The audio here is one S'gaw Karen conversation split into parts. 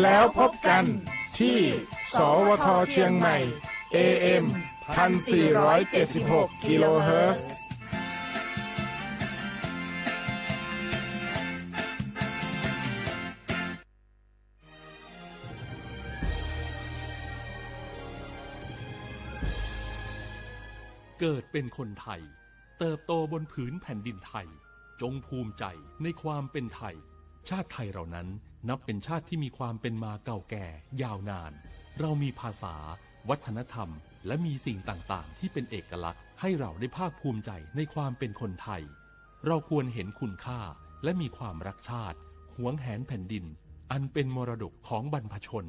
แล้วพบกันที่ สวท เชียงใหม่ เอ เอ็ม พันสี่ร้อยเจ็ดสิบหก กิโลเฮิรตซ์ เกิดเป็นคนไทย เติบโตบนผืนแผ่นดินไทย จงภูมิใจในความเป็นไทย ชาติไทยเรานั้นนับเป็นชาติที่มีความเป็นมาเก่าแก่ยาวนาน เรามีภาษา วัฒนธรรม และมีสิ่งต่างๆ ที่เป็นเอกลักษณ์ ให้เราได้ภาคภูมิใจในความเป็นคนไทย เราควรเห็นคุณค่า และมีความรักชาติ หวงแหนแผ่นดิน อันเป็นมรดกของบรรพชน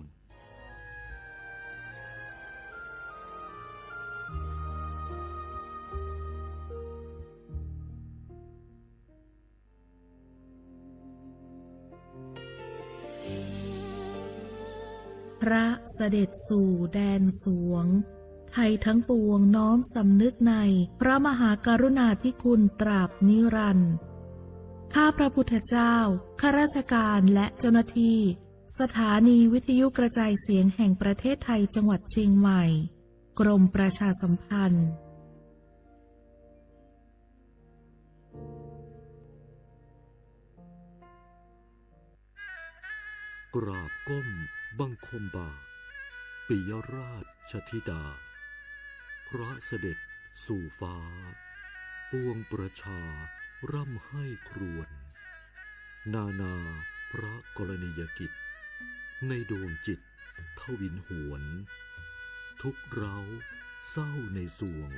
พระเสด็จสู่แดนสวง ไทยทั้งปวงน้อมสำนึกในพระมหากรุณาธิคุณตราบนิรันดร์ ข้าพระพุทธเจ้า ข้าราชการและเจ้าหน้าที่ สถานีวิทยุกระจายเสียงแห่งประเทศไทยจังหวัดเชียงใหม่ กรมประชาสัมพันธ์ กราบก้มบังคมบาท ปิยราชธิดา พระเสด็จสู่ฟ้า ปวงประชาร่ำไห้ครวญ นานาพระกรณียกิจ ในดวงจิตทวินหวน ทุกข์ร้าวเศร้าในสวง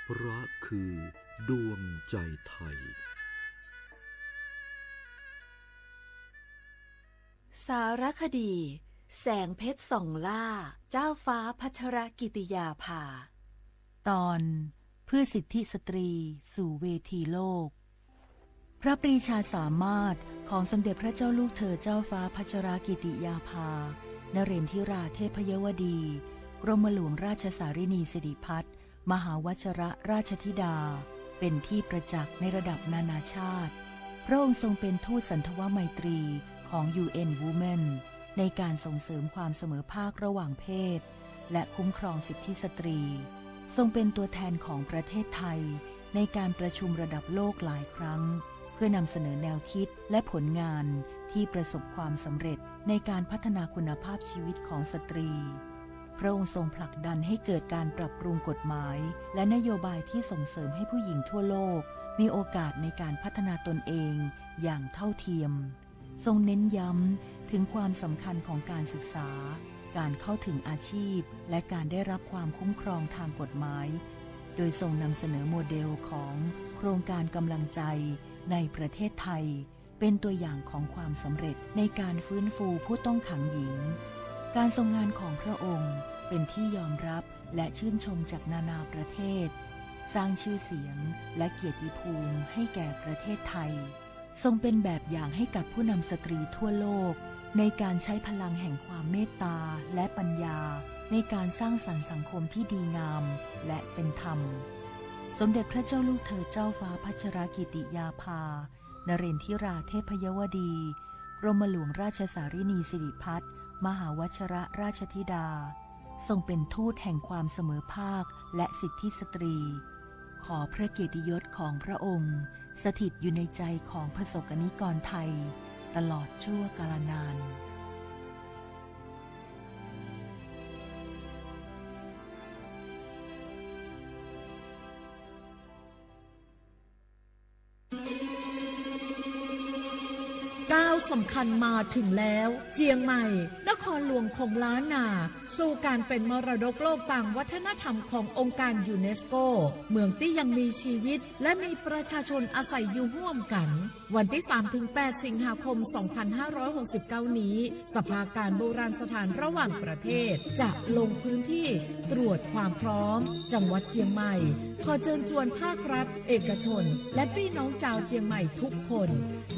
พระคือดวงใจไทย สารคดี แสงเพชรส่องล่า เจ้าฟ้าพัชรกิติยาภา ตอน เพื่อสิทธิสตรีสู่เวทีโลก พระปรีชาสามารถของสมเด็จพระเจ้าลูกเธอเจ้าฟ้าพัชรกิติยาภา นเรนทิราเทพยวดี กรมหลวงราชสารินีสิริพัฒน์ มหาวัชรราชธิดา เป็นที่ประจักษ์ในระดับนานาชาติ พระองค์ทรงเป็นทูตสันทวไมตรีของ ยู เอ็น Women ในการส่งเสริมความเสมอภาคระหว่างเพศ และคุ้มครองสิทธิสตรี ทรงเป็นตัวแทนของประเทศไทยในการประชุมระดับโลกหลายครั้ง เพื่อนำเสนอแนวคิดและผลงานที่ประสบความสำเร็จในการพัฒนาคุณภาพชีวิตของสตรี พระองค์ทรงผลักดันให้เกิดการปรับปรุงกฎหมายและนโยบายที่ส่งเสริมให้ผู้หญิงทั่วโลกมีโอกาสในการพัฒนาตนเองอย่างเท่าเทียม ทรงเน้นย้ำถึงความสำคัญของการศึกษา การเข้าถึงอาชีพ และการได้รับความคุ้มครองทางกฎหมาย โดยทรงนำเสนอโมเดลของโครงการกำลังใจในประเทศไทย เป็นตัวอย่างของความสำเร็จในการฟื้นฟูผู้ต้องขังหญิง การทรงงานของพระองค์เป็นที่ยอมรับและชื่นชมจากนานาประเทศ สร้างชื่อเสียงและเกียรติภูมิให้แก่ประเทศไทย ทรงเป็นแบบอย่างให้กับผู้นำสตรีทั่วโลก ในการใช้พลังแห่งความเมตตาและปัญญา ในการสร้างสรรค์สังคมที่ดีงามและเป็นธรรม สมเด็จพระเจ้าลูกเธอเจ้าฟ้าพัชรกิติยาภา นเรนทิราเทพยวดี กรมหลวงราชสารินีสิริพัฒน์ มหาวัชรราชธิดา ทรงเป็นทูตแห่งความเสมอภาคและสิทธิสตรี ขอพระเกียรติยศของพระองค์ สถิตอยู่ในใจของประสบกนิกรไทย ตลอดชั่วกาลนาน ก้าวสำคัญมาถึงแล้ว เจียงใหม่ นครหลวงของล้านนา สู่การเป็นมรดกโลกตามวัฒนธรรมขององค์การยูเนสโก เมืองตี้ยังมีชีวิต และมีประชาชนอาศัยอยู่ร่วมกัน วันตี้สามถึงแปด สิงหาคม สองพันห้าร้อยหกสิบเก้า นี้ สภาการโบราณสถานระหว่างประเทศ จะลงพื้นที่ตรวจความพร้อม จังหวัดเจียงใหม่ ขอเจิญจวนภาครัฐ เอกชน และปี้น้องจาวเจียงใหม่ทุกคน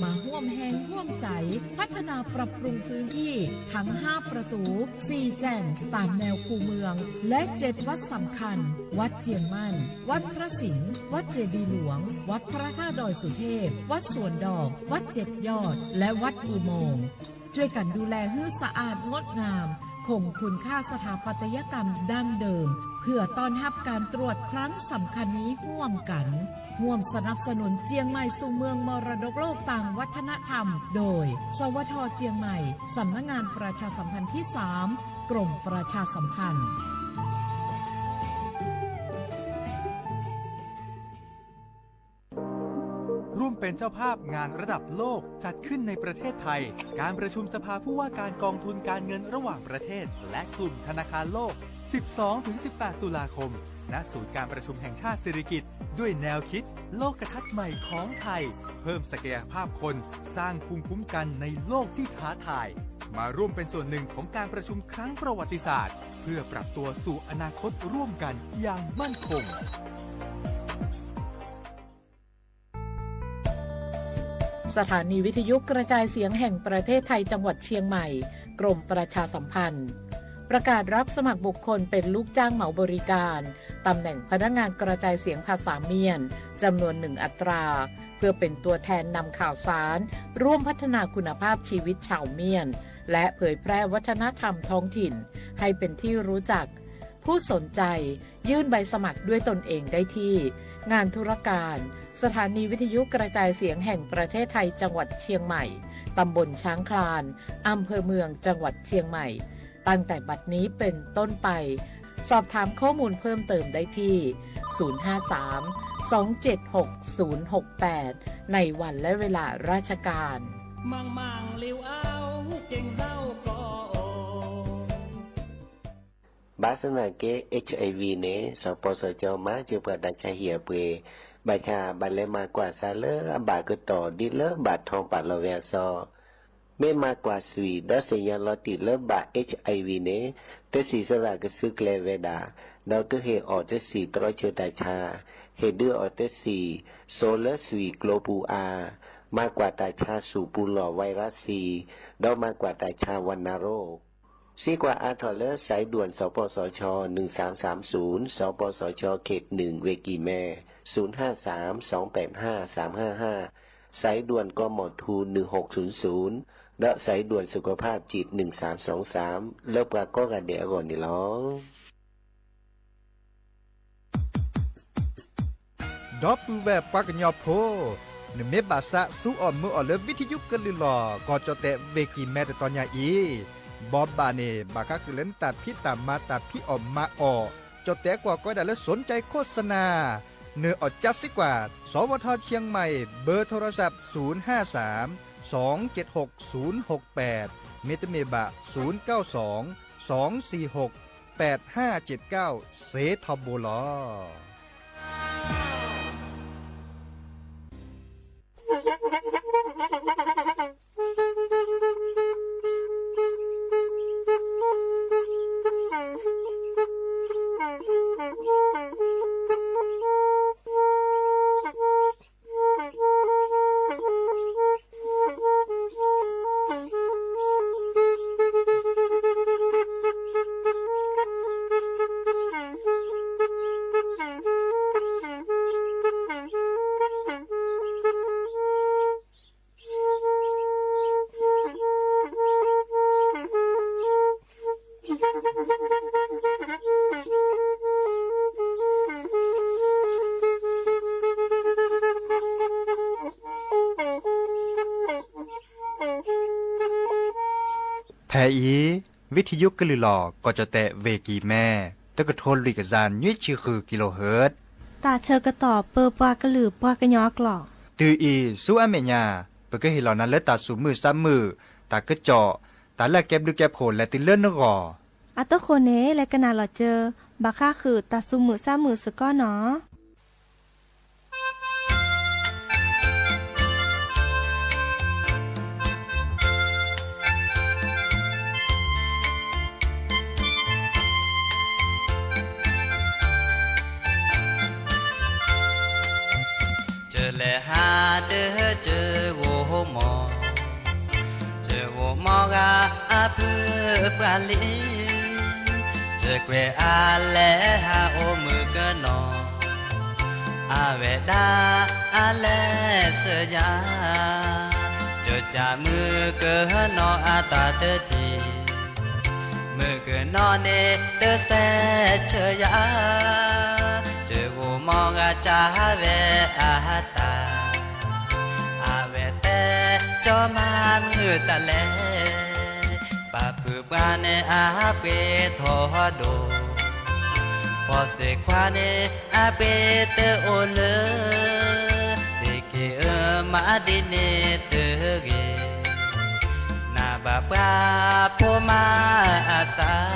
มาฮ่วมแฮงฮ่วมใจ๋ พัฒนาปรับปรุงพื้นที่ ทั้งห้าประตู๋ สี่แจ่ง ต๋ามแนวคูเมือง และเจ็ดวัดสำคัญ วัดเจียงมั่น วัดพระสิงห์ วัดเจดีย์หลวง วัดพระธาตุดอยสุเทพ วัดสวนดอก วัดเจ็ดยอด และวัดอุโมงค์ ช่วยกันดูแลหื้อสะอาดงดงาม คงคุณค่าสถาปัตยกรรมดั้งเดิม เพื่อต้อนรับการตรวจครั้งสำคัญนี้ร่วมกัน ร่วมสนับสนุนเจียงใหม่สู่เมืองมรดกโลกตางวัฒนธรรม โดย สวท เจียงใหม่ สำนักงานประชาสัมพันธ์ที่สาม กรมประชาสัมพันธ์ ร่วมเป็นเจ้าภาพงานระดับโลกจัดขึ้นในประเทศไทย การประชุมสภาผู้ว่าการกองทุนการเงินระหว่างประเทศ และกลุ่มธนาคารโลก สิบสองถึงสิบแปด ตุลาคม ณ ศูนย์การประชุมแห่งชาติสิริกิติ์ ด้วยแนวคิด โลกทัศน์ใหม่ของไทย เพิ่มศักยภาพคน สร้างภูมิคุ้มกันในโลกที่ท้าทาย มาร่วมเป็นส่วนหนึ่งของการประชุมครั้งประวัติศาสตร์ เพื่อปรับตัวสู่อนาคตร่วมกันอย่างมั่นคง สถานีวิทยุกระจายเสียงแห่งประเทศไทยจังหวัดเชียงใหม่ กรมประชาสัมพันธ์ ประกาศรับสมัครบุคคลเป็นลูกจ้างเหมาบริการ ตำแหน่งพนักงานกระจายเสียงภาษาเมียน จำนวนหนึ่งอัตรา เพื่อเป็นตัวแทนนำข่าวสาร ร่วมพัฒนาคุณภาพชีวิตชาวเมียน และเผยแพร่วัฒนธรรมท้องถิ่น ให้เป็นที่รู้จัก ผู้สนใจ ยื่นใบสมัครด้วยตนเองได้ที่ งานธุรการ สถานีวิทยุกระจายเสียงแห่งประเทศไทยจังหวัดเชียงใหม่ ตำบลช้างคลาน อำเภอเมืองจังหวัดเชียงใหม่ ตั้งแต่บัดนี้เป็นต้นไป สอบถามข้อมูลเพิ่มเติมได้ที่ ศูนย์ห้าสาม สองเจ็ดหก ศูนย์หกแปด ในวันและเวลาราชการ ဘၣ်ဆၣ်သနာ်က့ HIV န့ၣ် စီၤပီစီၤကၠီမၤစၢၤပှၤတၢ်ဆါဟံၣ်အပှ့ၤ, ဘၣ်ဆၣ်ဘၣ်လဲၤမၤကွၢ်စးလၢအဘၣ်ကတီၢ်ဒ်လၢဘၣ်ထီပာ်လီၤဝဲအစီ, မ့ၢ်မၤကွၢ်ဆှံဒီးသ့ၣ်ညါလီၤတံၢ်လၢဘၣ် HIV န့ၣ် တဆံးစရၣ်ကစုကျဲၤဝဲဒၣ်, ဒီးကဟ့ၣ်အီၤတဆံးတြီဆၢတၢ်ဆါ, ဟ့ၣ်ဒုးအီၤတဆံး စိလၢဆှံကျိပူၤအါ, မၤကွၢ်တၢ်ဆါဆူၣ်ပူၤလီၢ် ဝဲရါစံ, ဒီးမၤကွၢ်တၢ်ဆါဝနရိ, စံးကွၢ်အါထီၣ်လၢ สายด่วน สปสช หนึ่งสามสามศูนย์ สปสช เขตหนึ่ง เวกีแม ศูนย์ห้าสาม สองแปดห้า สามห้าห้า สายด่วน กมธ หนึ่งหกศูนย์ศูนย์ ဒီး สายด่วนสุขภาพจิต หนึ่งสามสองสาม လၢပှၤကိးဂၤဒဲးအဂီၢ်န့ၣ်လီၤ. ဒီပုၢ်ဝဲၢ်ပှၤကညီဖိ, နမ့ၢ်ဘၣ်သးစူအီၣ်မုာ်အီၣ်လၢ ဝံထယုကလုၢ်လီၢ် ကီၢ်ကၠီၣ်တဲၣ် ဝ့ၢ်ကံၢ်မဲ တတီၤညါအံၤ, ဘီဘၣ်န့ၣ် ဘၣ်ဃးဃုာ်လၢနတၢ်ဖံးတၢ်မၤ တၢ်ဖံးအီၣ်မၤအီၣ်, ကၠီၣ်တဲၣ်ကွၢ်ကီးဝဲဒၣ်လၢ สนใจโฆษณา နၢ်အီၣ်ကၠါစ့ၢ်ကီး, สวท เชียงใหม่ เบอร์โทรศัพท์ ศูนย์ห้าสาม สองเจ็ดหก ศูนย์หกแปด မ့တမ့ၢ်ဘၣ် ศูนย์เก้าสอง สองสี่หก แปดห้าเจ็ดเก้า စ့ထီဘိလီၤ. ဖဲအံၤ ဝံထယုကလုၢ်လီၢ် ကီၢ်ကၠီၣ်တဲၣ် ဝ့ၢ်ကံၢ်မဲ တကထိလွံၢ်ကယၤနွံဆံဃု kilohertz တၢ်ဆၢကတီၢ်ပၢပှၤကလုာ်ပှၤကညီအကျိာ်, တုၤအံၤဆူအမဲာ်ညါ, ပကဟ့ၣ်လီၤနၤလၢတၢ်သူၣ်မုာ်သးမုာ်, တၢ်ကစီၣ်, တၢ်လၢအကဲဘျုးကဲဖှိၣ်လဲၤတုၤလၢနဂီၢ်. အတဃိန့ၣ် လဲၤကနၣ်လီၤစၢၤ ဘၣ်ဃးဃုာ်တၢ်သူၣ်မုာ်သးမုာ်စ့ၢ်ကီးနီၤ. ကလဲၤဟးဒၢကဂိၢ်မီၢ်, ကဂိၢ်မီၢ်ဂၤအဖုပှၢ်လံ, ကကွဲးအလဲၤဟးအိၣ်မုာ်ကနီၤ, အဝဲဒၣ်အလဲၤစၢၤယၤ, ကက ယမုၢ်ကနီၤအတၢ်တထံၣ်, မုၢ်ကနီၤန့ၣ်တစဲးဆၢယၤ, ယဂိာ်မီၤဂၤစၢ်ဝဲအတၢ်, အဝဲတဲ ကၠီမါမုၢ်တၢ်လဲၣ်, ပၢ်ဖုပှၢ်န့ၣ်အပှ့ၤထီၣ်ဒိၣ်, ဖီစ့ခွါန့ၣ်အပှ့ၤတအိၣ်လၢ, တက့ၢ်အၢမၤဒ်န့ၣ်တဂ့ၤ, နဘၣ်ပှၤဖိမါအသး,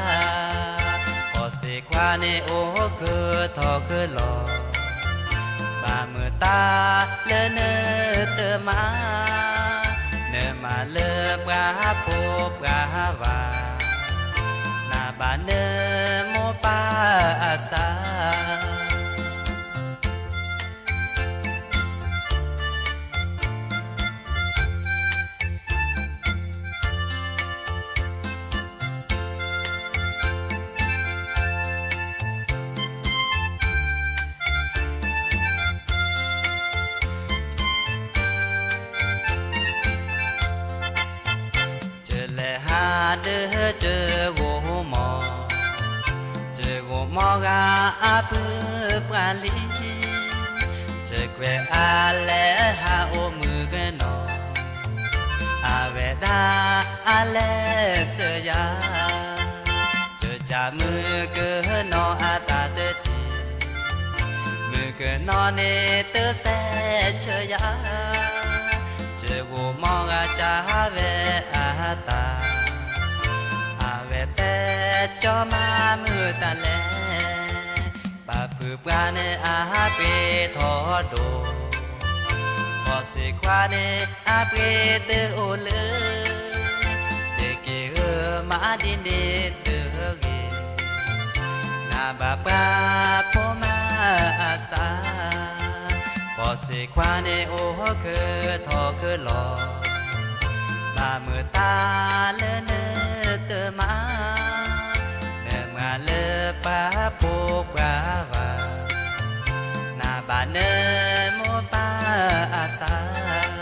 ဖီစ့ခွါန့ၣ်အိၣ်ခုထီၣ်ခုလီၤ, ဘၣ်မုာ်တၢ်လၢနတမၤ, နမၤလၢပှၤဖိပှၤဝၤ, နဘၣ်နမိၢ်ပၢ်အသး ယလဲၤဟးဒုးယဂိာ်မီၤ, ယဂိာ်မီၤဂၤအပုၢ်ပှၢ်လံ, ယကွဲးအါလဲၤဟးအိၣ်မုၢ်ကနီၤ, အဝဲဒၣ်အလဲၤဆှၢယၤ, ယကၢ်မုၢ်ကနီၤအတၢ်တထံၣ်, မုၢ်ကနီၤန့ၣ်တစဲးဆၢယၤ, ယဂိာ်မီၤဂၤစၢ်ဝဲအတၢ်, အဝဲတဲ ကၠီမါမုၢ်တၢ်လဲၣ်, ပၢ်ဖုပှၢ်န့ၣ်အပှ့ၤထီၣ်ဒိၣ်, ဖီစ့ခွါန့ၣ်အပှ့ၤတအိၣ်လၢ, တက့ၢ်အၢမၤဒ်န့ၣ်တဂ့ၤ, နဘၣ်ပှၤဖိမါအသး, ဖီစ့ခွါန့ၣ်အိၣ်ခုထီၣ်ခုလီၤ, ဘၣ်မုာ်တၢ်လၢနတမၤ, နမၤလၢပှၤဖိပှၤဝၤ, နဘၣ်နမိၢ်ပၢ်အသး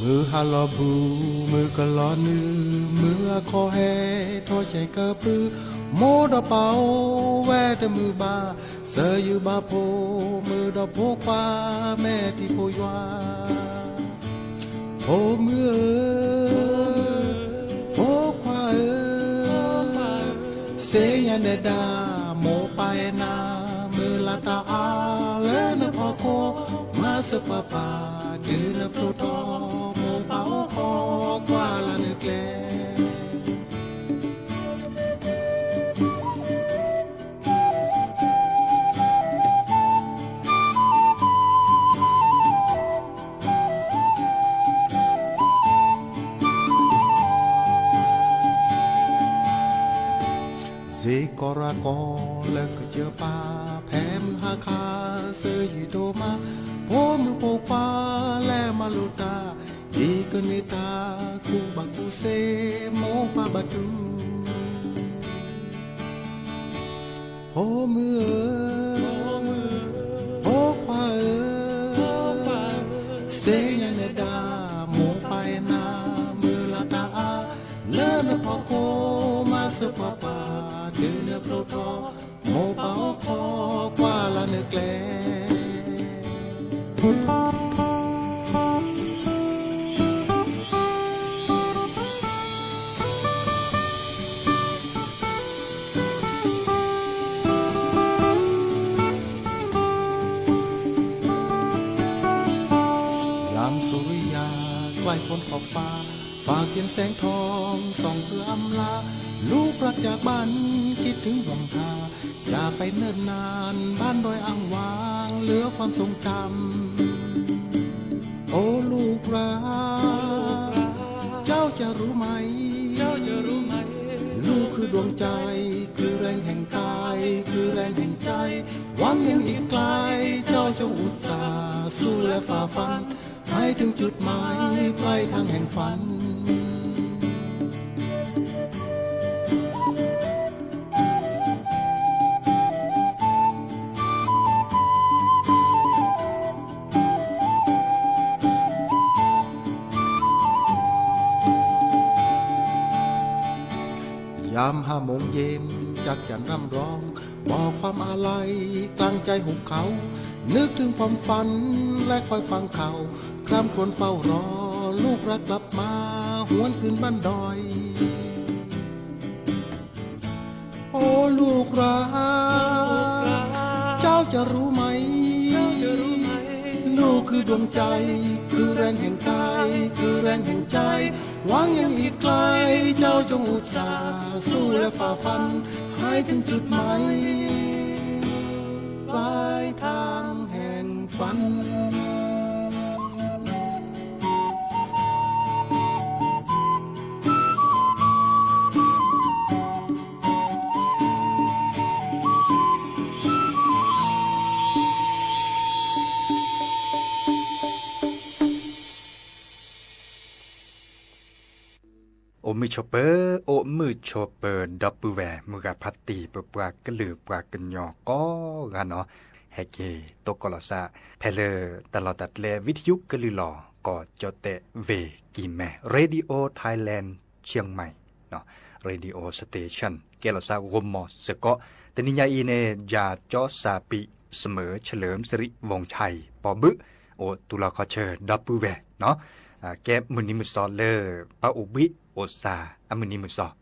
မုၢ်ဟါလီၤဘူး, မုၢ်ကလီၤနုာ်, မုၢ်အခီၣ်ဟဲထီၣ်ဆဲးကပုၢ်, မိၢ်ဒီးပၢ်အိၣ်ဝဲတမုာ်ဘၣ်, စၢၤယုာ်ဘၣ်ဖိမုၣ်ဒီးဖိခွါ မဲာ်ထံဖိယွၤ ဖိမုၣ်ဧၢ, ဖိခွါဧၢ, စ့ယၤနဲဒၣ် မိၢ်ပၢ်အဲၣ်နၤ, မုၢ်လၢ်တၢ်အါလၢနဖီခိၣ်, မၤစၢၤပှၤပၢ် တုၤနဖျိထီၣ်, မိၢ်ပၢ်အိၣ်ခိးကွၢ်လၢ်နကျဲ စ့ကီးရၤကီးလၢကစၢၢ်ပၢ်, ဖဲမုၢ်ဟါခါ စၢၤယုာ်ဒိၣ်မး, ဖိမုၣ်ဖိခွါလဲၤမၤလိတၢ်, ဒ်ကန့ၢ်တၢ်ကူၣ်ဘၣ်ကူၣ်သ့ မိၢ်ပၢ်ဘၣ်တူၢ် ဖိမုၣ်ဧၢ, ဖိခွါဧၢ, စ့ယၤနဲဒၣ် မိၢ်ပၢ်အဲၣ်နၤ, မုၢ်လၢ်တၢ်အါလၢနဖီခိၣ်, မၤစၢၤပှၤပၢ် တုၤနဖျိထီၣ်, မိၢ်ပၢ်အိၣ်ခိးကွၢ်လၢ်နကျဲ ယၤမူးစူရံယၤ ကွၢ်ဖီၣ်ခီၣ်ဖး, ဖးက เปลี่ยนแสงทองส่องเพื่ออำลา ลูกรักจากบ้านคิดถึงวังทา จากไปเนิ่นนานบ้านดอยอ่างวางเหลือความทรงจำ โอ้ลูกรัก เจ้าจะรู้ไหม เจ้าจะรู้ไหม ลูกคือดวงใจ คือแรงแห่งกาย คือแรงแห่งใจ หวังยังอีกไกล เจ้าจงอุตส่าห์สู้และฝ่าฟัน ให้ถึงจุดหมายปลายทางแห่งฝัน ยามห้าโมงเย็น จักจั่นร่ำร้อง บอกความอาลัย กลางใจหุบเขา นึกถึงความฝัน และคอยฟังข่าว คร่ำครวญเฝ้ารอ ลูกรักกลับมา หวนคืนบ้านดอย โอ้ลูกรัก เจ้าจะรู้ไหม ลูกคือดวงใจ คือแรงแห่งกาย คือแรงแห่งใจ หวังยังอีกไกล เจ้าจงอุตส่าห์สู้และฝ่าฟัน ให้ถึงจุดหมาย ปลายทางแห่งฝัน အိၣ်မုာ်ဆိးပၢၤ, အိၣ်မုာ်ဆိးပၢၤ ဒီပုၢ်ဝဲၢ်မုၢ်ဂၤဖါတံၢ် ပပှၤကလုာ်ပှၤကညီကိးဂၤနီၤ, ဟဲက့ၤတိကိးလီၤသး ဖဲလၢတၢ်လီၢ်တၢ်ကျဲ ဝံထယုကလုာ်လီၤ ကီၢ်ကၠီၣ်တဲၣ် ဝ့ၢ်ကံၢ်မဲ Radio Thailand Chiang Mai Radio Station ကဲလီၤသးဂီၤမီၢ်စ့ၢ်ကီး, တနံၤညါအံၤန့ၣ် ယၤကၠီစၢ်ပံး စမၢၢ် เฉลิมสิริวงศ์ชัย ပီၢ်ဘုး အိၣ်သူၣ်လီၤခီၣ်ဆၢ ဒီပုၢ်ဝဲၢ်နီၤ, ကဲမုၢ်နံၤမုၢ်သီလၢ ပှၤအိၣ်ဘှံးအိၣ်သါအမုၢ်နံၤမုၢ်သီနီၤ,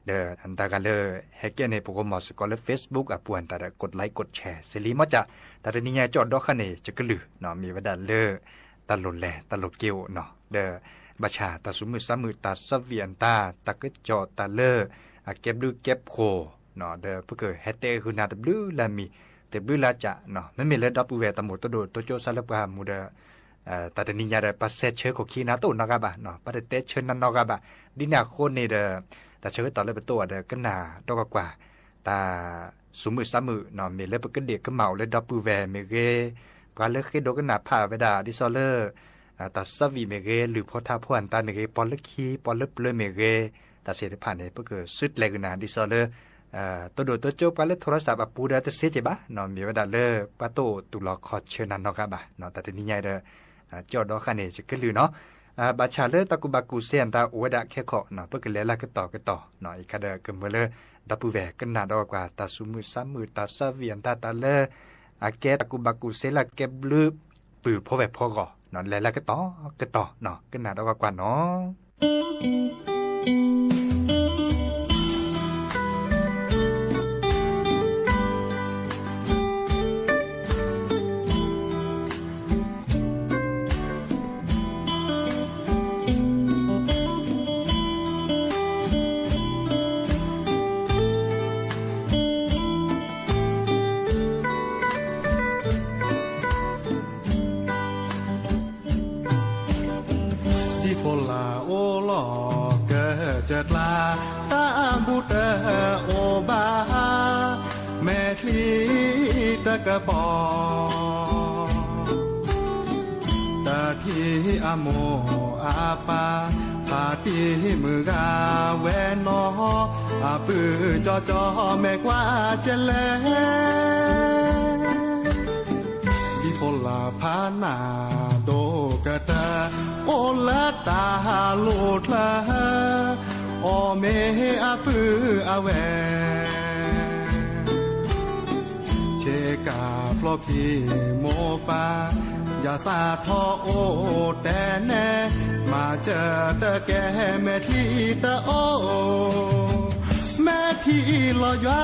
ဒီးတၢ်ဂၤလၢ ဟဲကဲန့ၣ် ပဂီၤမီၢ်စ့ၢ်ကီးလၢ Facebook အပူၤအတၢ်ဒီး กดไลค์ กดแชร์ စ့လံ မ့ၢ်ကၠၢ်, တၢ်တနံၤညါကၠီၣ်ဒီဃၣ်န့ၣ် ယကလုၢ်နီၤ မ့ၢ်ဝဲဒၣ်လၢ တၢ်လိၣ်လဲၤတၢ်လိၣ်က့ၤအိၣ်နီၤ, ဒီး ဘၣ်ဆၣ်တၢ်သူၣ်မုာ်သးမုာ် တၢ်သးဝံၣ်အတၢ် တၢ်ကစီၣ်တၢ်လၢ အကဲဘျုးကဲဖှိၣ် ဒီးပကဟဲတဲဃုာ်နၤတဘျုးလၢ်မံၤ တဘျုးလၢ်ကၠၢ်နီၤ, မ့မ့ၢ်လၢဒီပုၢ်ဝဲၢ်တၢ်မိၢ်တဒိၣ်တိကၠိစၢ်လၢပှၤမူဒီး တၢ်တနံၤညါဒီး ပှၤစဲးဆၢခိၣ်ခံနၤတအိၣ်နီတဂၤဘၣ်နီၤ, ပှၤတတဲဆၢနၤနီတဂၤဘၣ်, ဒ်န့ၣ်အဃိန့ၣ်ဒီး တၢ်ဆၢကတီၢ်လၢပတအိၣ်ဒီး ကနၣ်ဒီးကွၢ်ကွၢ် တၢ်သူၣ်မုာ်သးမုာ်နီၤ, မ့ၢ်လၢပကဒ့ၣ်ကမၣ်အိၣ်လၢဒီပုၢ်ဝဲၢ်မ့ၢ်ဂ့ၤ, ပှၤလၢဃ့ဒိကနၣ်ဖးဝဲဒၣ် ဒ်သိးလၢ တၢ်သးဝံၣ်မ့ၢ်ဂ့ၤ, လုၢ်ဖိထါဖိအတၢ်မ့ၢ်ဂ့ၤ, ပှၤလၢခံ ပှၤလၢပျၢၤမ့ၢ်ဂ့ၤ, တၢ်သ့ၣ်တဖၣ်န့ၣ် ပကစုကျဲၤကနၤ ဒ်သိးလၢ တိဒိၣ်တိကၠိပှၤလၢထိရစးအပူၤဒီးတစ့က့ၤဘၣ်နီၤ, မ့ၢ်ဝဲဒၣ်လၢ ပှၤတအိၣ်သူၣ်လီၤခီၣ်ဆၢနၤနီတဂၤဘၣ်နီၤ, တၢ်တနံၤညါအံၤဒီး ကၠီၣ်ဒီဃၣ်န့ၣ် ယကလုၢ်နီၤ, ဘၣ်ဆၣ်လၢတၢ်ကူၣ်ဘၣ်ကူၣ်သ့အတၢ်အိၣ်ဝဲဒၣ်ခဲခီနီၤ, ပကလဲၤလၢကတီၢ်ကတီၢ်နီၤ, အံၤခါဒီးကမၢလၢ ဒီပုၢ်ဝဲၢ်ကနၣ်ဒီးကွၢ်ကွၢ် တၢ်သူၣ်မုာ်သးမုာ် တၢ်သးဝံၣ်အတၢ် တၢ်လၢ အကဲတၢ်ကူၣ်ဘၣ်ကူၣ်သ့လၢအကဲဘျုးပုၢ်ဖိဝဲၢ်ဖိအဂီၢ်နီၤ, လဲၤလၢကတီၢ်ကတီၢ်နီၤ, ကနၣ်ဒီးကွၢ်ကွၢ်နီၤ. ဒ်ဖိလၢ်အိၣ်လီၤကစၢၢ်ကျါ, တၢ်ဘူၣ်တအိၣ်ဘၣ်, မဲာ်ချံတကပီၤ တထံၣ်အမိၢ်အပၢ်, ဖါတံၢ်မုၢ်ဂၤဝဲနီၤ, အပုၢ်ကၠီကၠီမဲာ်ကွၢ်ကလဲၣ်, ဒ်ဖိလၢ်ဖးနၢ်ဒိၣ်ကတၢၢ်, အိၣ်လၢတၢ်လိၣ်ချၢ, အီၣ်မ့ၤအပုၢ်အဝဲၢ် ဆ့ကၤဖျိခံမိၢ်ပၢ်, ယၤသးထီၣ်အိၣ်တဲနဲ, မၤစၢၤတကဲမဲာ်ချံတအိၣ်, မဲာ်ထံလီၤယွၤ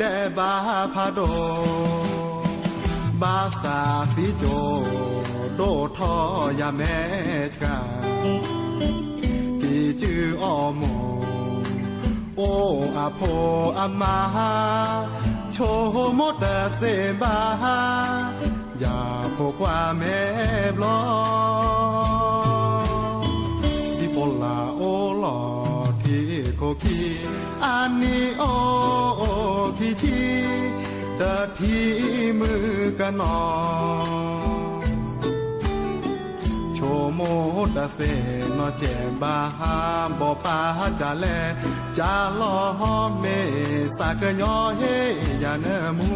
ဒဲးဘးဖးဒိၣ်, ဘၣ်သးသံကၠိဒိၣ်ထီၣ်ယၤမဲာ်ဆှး, ကံၢ်စုအီၣ်မိၢ် အိၣ်အဖိအမါ, ဆိကမိၣ်တသ့ဘၣ် ယဖိခွါမဲာ်ဘျီၣ်, ဒ်ဖိလာ်အိၣ်လီၤထံခိၣ်ခံ, အနံၣ်အိၣ်ခံဆံ, တထံၣ်မုၣ်ကနီၤ, ဆိကမိၣ်တသ့နီၢ်ကဲးဘၣ်, ဘီၣ်ပၢ်ကလဲၤ, ကၢ်လီၤမ့ၢ်သးကညီၤဟ့ၣ်ယၤနၢမူ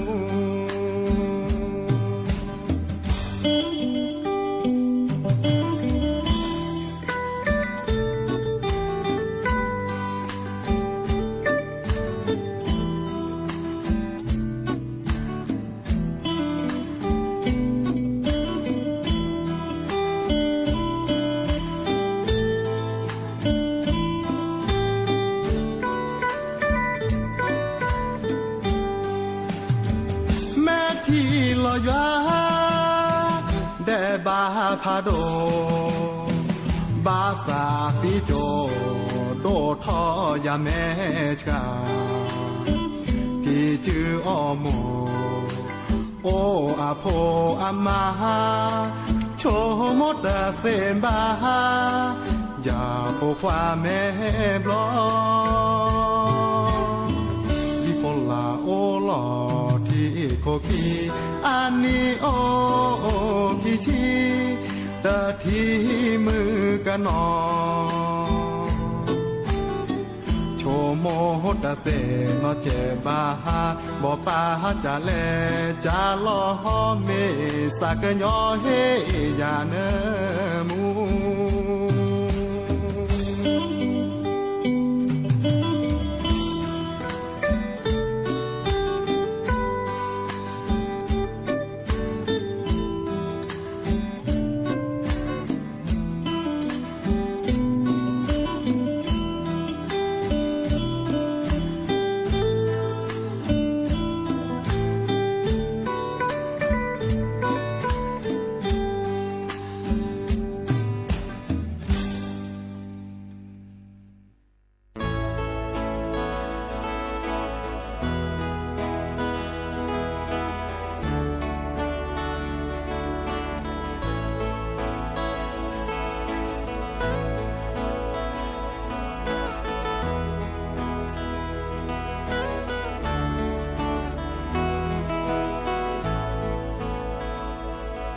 မဲာ်ထံလီၤယွၤ ဒဲးဘးဖးဒိၣ်, ဘၣ်သးသံကၠိဒိၣ်ထီၣ်ယၤမဲာ်ဆှး, ကံၢ်စုအီၣ်မိၢ် အိၣ်အဖိအမါ, ဆိကမိၣ်တသ့ဘၣ်, ယဖိခွါမဲာ်ဘျီၣ်, ဒ်ဖိလာ်အိၣ်လီၤထံခိၣ်ခံ, အနံၣ်အိၣ်ခံဆံ, တထံၣ်မုၣ်ကနီၤ ဆိကမိၣ်တသ့နီၢ်ကဲးဘၣ်, ဘီၣ်ပၢ်ကလဲၤ, ကၢ်လီၤမ့ၢ်သးကညီၤဟ့ၣ်ယၤနၢမူ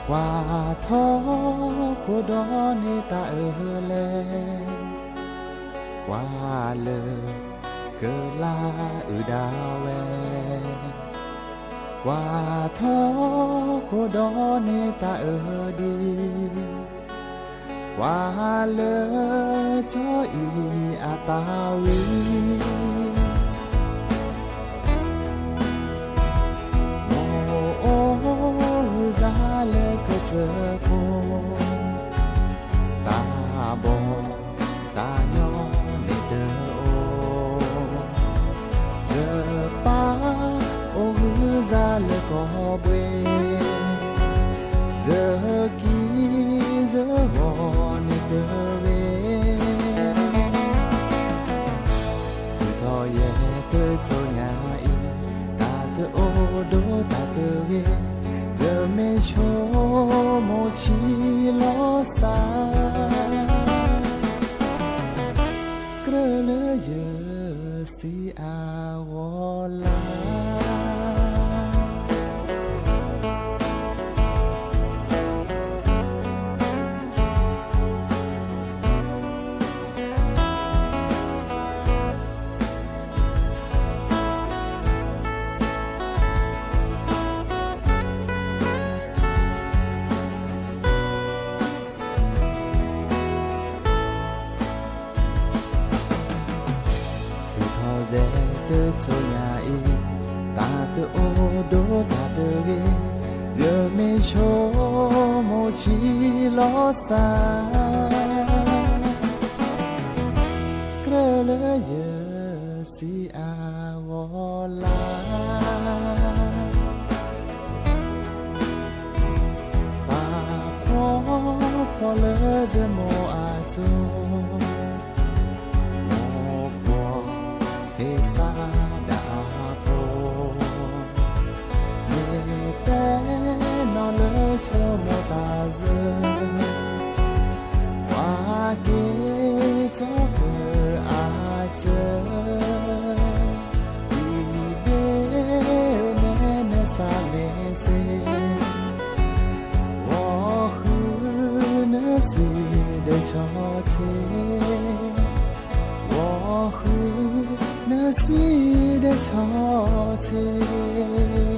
ကွၢ်ထီၣ်ခိၣ်ဒီးန့ၢ်တၢ်အၢလဲၣ်, ကွၢ်လၢကလါအုၣ်ဒၣ်ဝဲ, ကွၢ်ထီၣ်ခိၣ်ဒီးန့ၢ်တၢ်အၢဒံး, ကွၢ်လၢစီၤအံၤအတၢ်ဝံၤ မိၢ်အိၣ်ဂုၢ်စါလၢကစၢၢ်ခိၣ်, တၢ်ဘီၣ်တၢ်ညီန့ၣ်တအိၣ်, စၢၤပၢ်အိၣ်ဂုၢ်စါလၢကီၢ်ဘှ့ၣ်, စၢၤကံၢ်စၢၤဂီၤန့ၣ်တဂ့ၤ ထုးထီၣ်ယဲၢ်တစိၤညါအံၤ, တၢ်တအိၣ်ဒီးတၢ်တဂ့ၤ, ယမ့ၢ်ဆိကမိၣ်ဆံးလီၤစၢ်, ကြၢးလၢယစံးအဂီၢ်လၢ ထုးထီၣ်စဲတစိၤညါအံၤ, တၢ်တအိၣ်ဒီးတၢ်တဂ့ၤ, ယမ့ၢ်ဆိကမိၣ်ဆံးလီၤစၢ်, ကြၢးလၢယစံးအဂီၢ်လၢ လၢယမိၢ်အစိၤ, မိၢ်ကွီၢ်ဟ့ၣ်စးဒၣ်အဖိ, မ့ၢ်တဲနီၢ်လၢဆိကမိၣ်သးစၢၤ, ပှၤက့ၤစီၤပၢၤအစၢၤ, ဒ်ဘ့ၣ်နဲနစးမ့ၢ်စ့ ဂီၤဃုနစွံဒီးဆီဆ့, ဂီၤဃုနစွံဒီးဆီဆ့.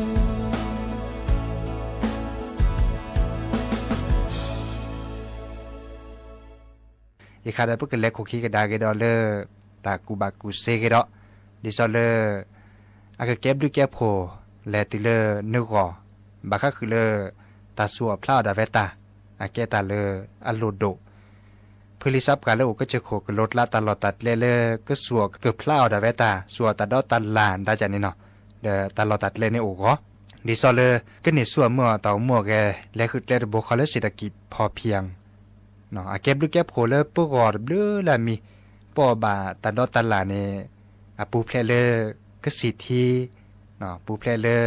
ယခါဒီးပကလဲၤခိၣ်ခံကဒါက့ၤဒီးလၢ တၢ်ကူၣ်ဘၣ်ကူၣ်စ့က့ၤဒီး, ဒ်သိးလၢ အကကဲဘျုးကဲဖှိၣ်လဲၤတုၤလၢနဂီၢ်, ဘၣ်ဃးဃုာ်လၢ တၢ်စူၤအီၣ်ဖျးအီၣ်ဒၣ်ဝဲတၢ်, အကဲတၢ်လၢအလိၣ်ဒိၣ် ဖုလံာ်စးပှၢ်လၢအိၣ်ကစၢၢ်ခိၣ်ကလိၤကျါ တၢ်လီၢ်တၢ်ကျဲလၢကစူၤအီၣ်ကဖျးအီၣ်ဒၣ်ဝဲတၢ်, စူၤအီၣ်တၢ်ဒီတၢ်လၢ်ဒၣ်ကန့ၣ်နီၤ, ဒီးတၢ်လီၢ်တၢ်ကျဲန့ၣ်အိၣ်ဂီၤ, ဒ်သိးလၢ ကန့ၢ်စူၤအီၣ်မုာ်အီၣ်တၢ်အိၣ်မူအဂဲၤ လဲၤဃုာ်ကျဲတဘိဃီလၢ เศรษฐกิจพอเพียง အကဲဘျုးကဲဖှိၣ်လၢပဂီၢ်တဘျုးလၢအမံၤ, ပအီၣ်ဘၣ်တၢ်ဒီတၢ်လၢ်န့ၣ် အပူၤဖျဲးလၢ ကစံၣ်ထံ, ပူၤဖျဲးလၢ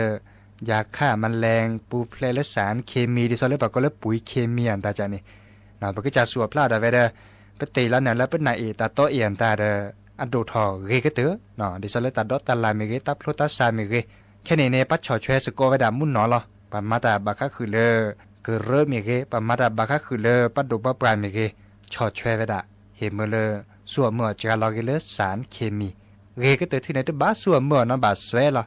ယၤခၣ်မလဲၣ်, ပူၤဖျဲးလၢ สารเคมี ဒ်သိးလၢပှၤကိးလၢ ปุ๋ยเคมี အတၢ်ကန့ၣ်, ပကစၢ်စူၤအီၣ်ဖျးအီၣ်ဒၣ်ဝဲဒီး ပတ့ၢ်လီၤန့ၣ်လၢပနၢ်အ့ၣ်တၢ်တီအ့ၣ်အတၢ်ဒီး အဒိၣ်ထီၣ်ဂ့ၤကတၢၢ်, ဒ်သိးလၢတၢ်ဒီတၢ်လၢ်မ့ၢ်ဂ့ၤ, တၢ်ဖျိတၢ်ဆးမ့ၢ်ဂ့ၤ, ခဲန့ၣ်န့ၣ် ပဆီၣ်ထွဲစ့ၢ်ကီးဝဲဒၣ်မုၢ်နီၢ်လီၤ. ပှၤမၤတၢ်ဘၣ်ဃးဃုာ်လၢ ကရၢမ့ၢ်ဂ့ၤ, ပှၤမၤတၢ်ဘၣ်ဃးဃုာ်လၢပှၤဒိၣ်ပှၤပှၢ်မ့ၢ်ဂ့ၤ, ဆီၣ်ထွဲဝဲဒၣ် ဟ့ၣ်မၢလၢ စူၤအီၣ်မုာ်အီၣ်စှၤလီၤက့ၤလၢ สารเคมี, ဂ့ၤကတၢၢ်ထံန့ၣ် တဘၣ်စူၤအီၣ်မုာ်အီၣ်နီတဘျီဘၣ်စွဲလီၤ.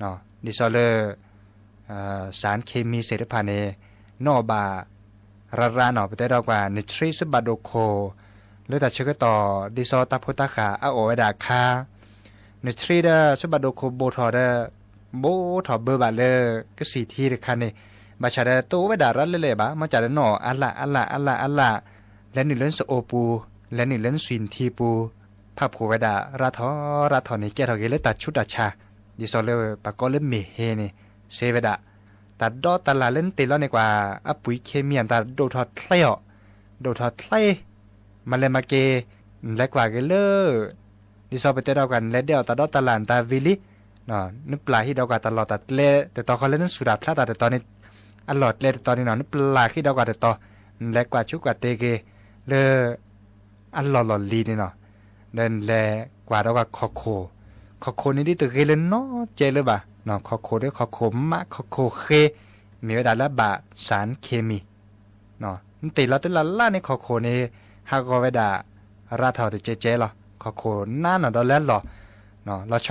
ဒ်သိးလၢ สารเคมี သ့ၣ်တဖၣ်န့ၣ် နအီၣ်ဘၣ် ရၣ်ရၣ်နီၤ, ပတဲဒီးကွၢ် နထရံ ဆၢဘၣ်ဒိၣ်ခိၣ် လၢတၢ်ဆၢကတီၢ် ဒ်သိးတၢ်ဖိတၢ်ဃၢ်အအီၣ်ဝဲဒၣ်အခါ, နထရံဒီးဆၢဘၣ်ဒိၣ်ခိၣ်ဘိၣ်ထီၣ်ဒီး ဘိၣ်ထီၣ်ဘၢဘၣ်လၢ ကစံၣ်ထံတခါန့ၣ်, ဘၣ်ဆၣ်ဒီးတအိၣ်ဝဲဒၣ်ရၣ်လဲၣ်လဲၣ်ဘၣ်, မ့ၢ်စ့ၢ်ဒီးနအီၣ်အါလၢ်အါလၢ်အါလၢ်အါလၢ်, လဲၤနုာ်လၢနစအိပူၤ, လဲၤနုာ်လၢနသွံၣ်ထံပူၤ, ဖးဖှိၣ်ဝဲဒၣ်ရၣ်ထီၣ်ရၣ်ထီၣ်န့ၣ် ကဲထီၣ်က့ၤလၢတၢ်ဆူးတၢ်ဆါ, ဒ်သိးလၢပှၤကိးလၢမ့ၢ်ဟ့န့ၣ် စ့ဝဲဒၣ် တၢ်ဒီတၢ်လၢ်လၢနတ့ၢ်လီၤန့ၣ်ကွၢ် အပှံၤ เคมี အတၢ်ဒိၣ်ထီၣ်ချ့အီၤ, ဒိၣ်ထီၣ်ချ့, မၤလဲၤမၤက့ၤ, နလဲၤကွၢ်က့ၤလၢ ဒ်သိးပတဲဒီးကွၢ် နလဲၤဒဲးအီၣ်တၢ်ဒီတၢ်လၢ်နတၢ်ဝံၤလံ, နပျၢ်ဟံၣ်ဒီးကွၢ်တၢ်လီၢ်တၢ်ကျဲတတီၤဃီလၢနစူၤတၢ်ဖျးတၢ်တတီၤန့ၣ်, အလီၢ်ကျဲတတီၤန့ၣ်နီၤ, နပျၢ်ဟံၣ်ဒီးကွၢ်တတီၤ, နလဲၤကွၢ်ဆူးကွၢ်တ့ၢ်က့ၤ လၢ အလီၢ်လီၢ်လံၤန့ၣ်နီၤ, ဒီးနလဲၤကွၢ်ဒီးကွၢ်ခီၣ်ခိၣ်, ခီၣ်ခိၣ်န့ၣ်ဒ်တဂ့ၤလၢနီတစဲးလၢၤဘၣ်, ခီၣ်ခိၣ်ဒီးခီၣ်ခိၣ်မး ခီၣ်ခိၣ်ဃ့, မ့ၢ်ဝဲဒၣ်လၢအဘၣ် สารเคมี နတ့ၢ်လီၤတလၢ်လၢ်န့ၣ် ခီၣ်ခိၣ်န့ၣ် ဟးဂီၤဝဲဒၣ် ရၣ်ထီၣ်တကဲးကဲးလီၤ, ခီၣ်ခိၣ်နါနီၢ်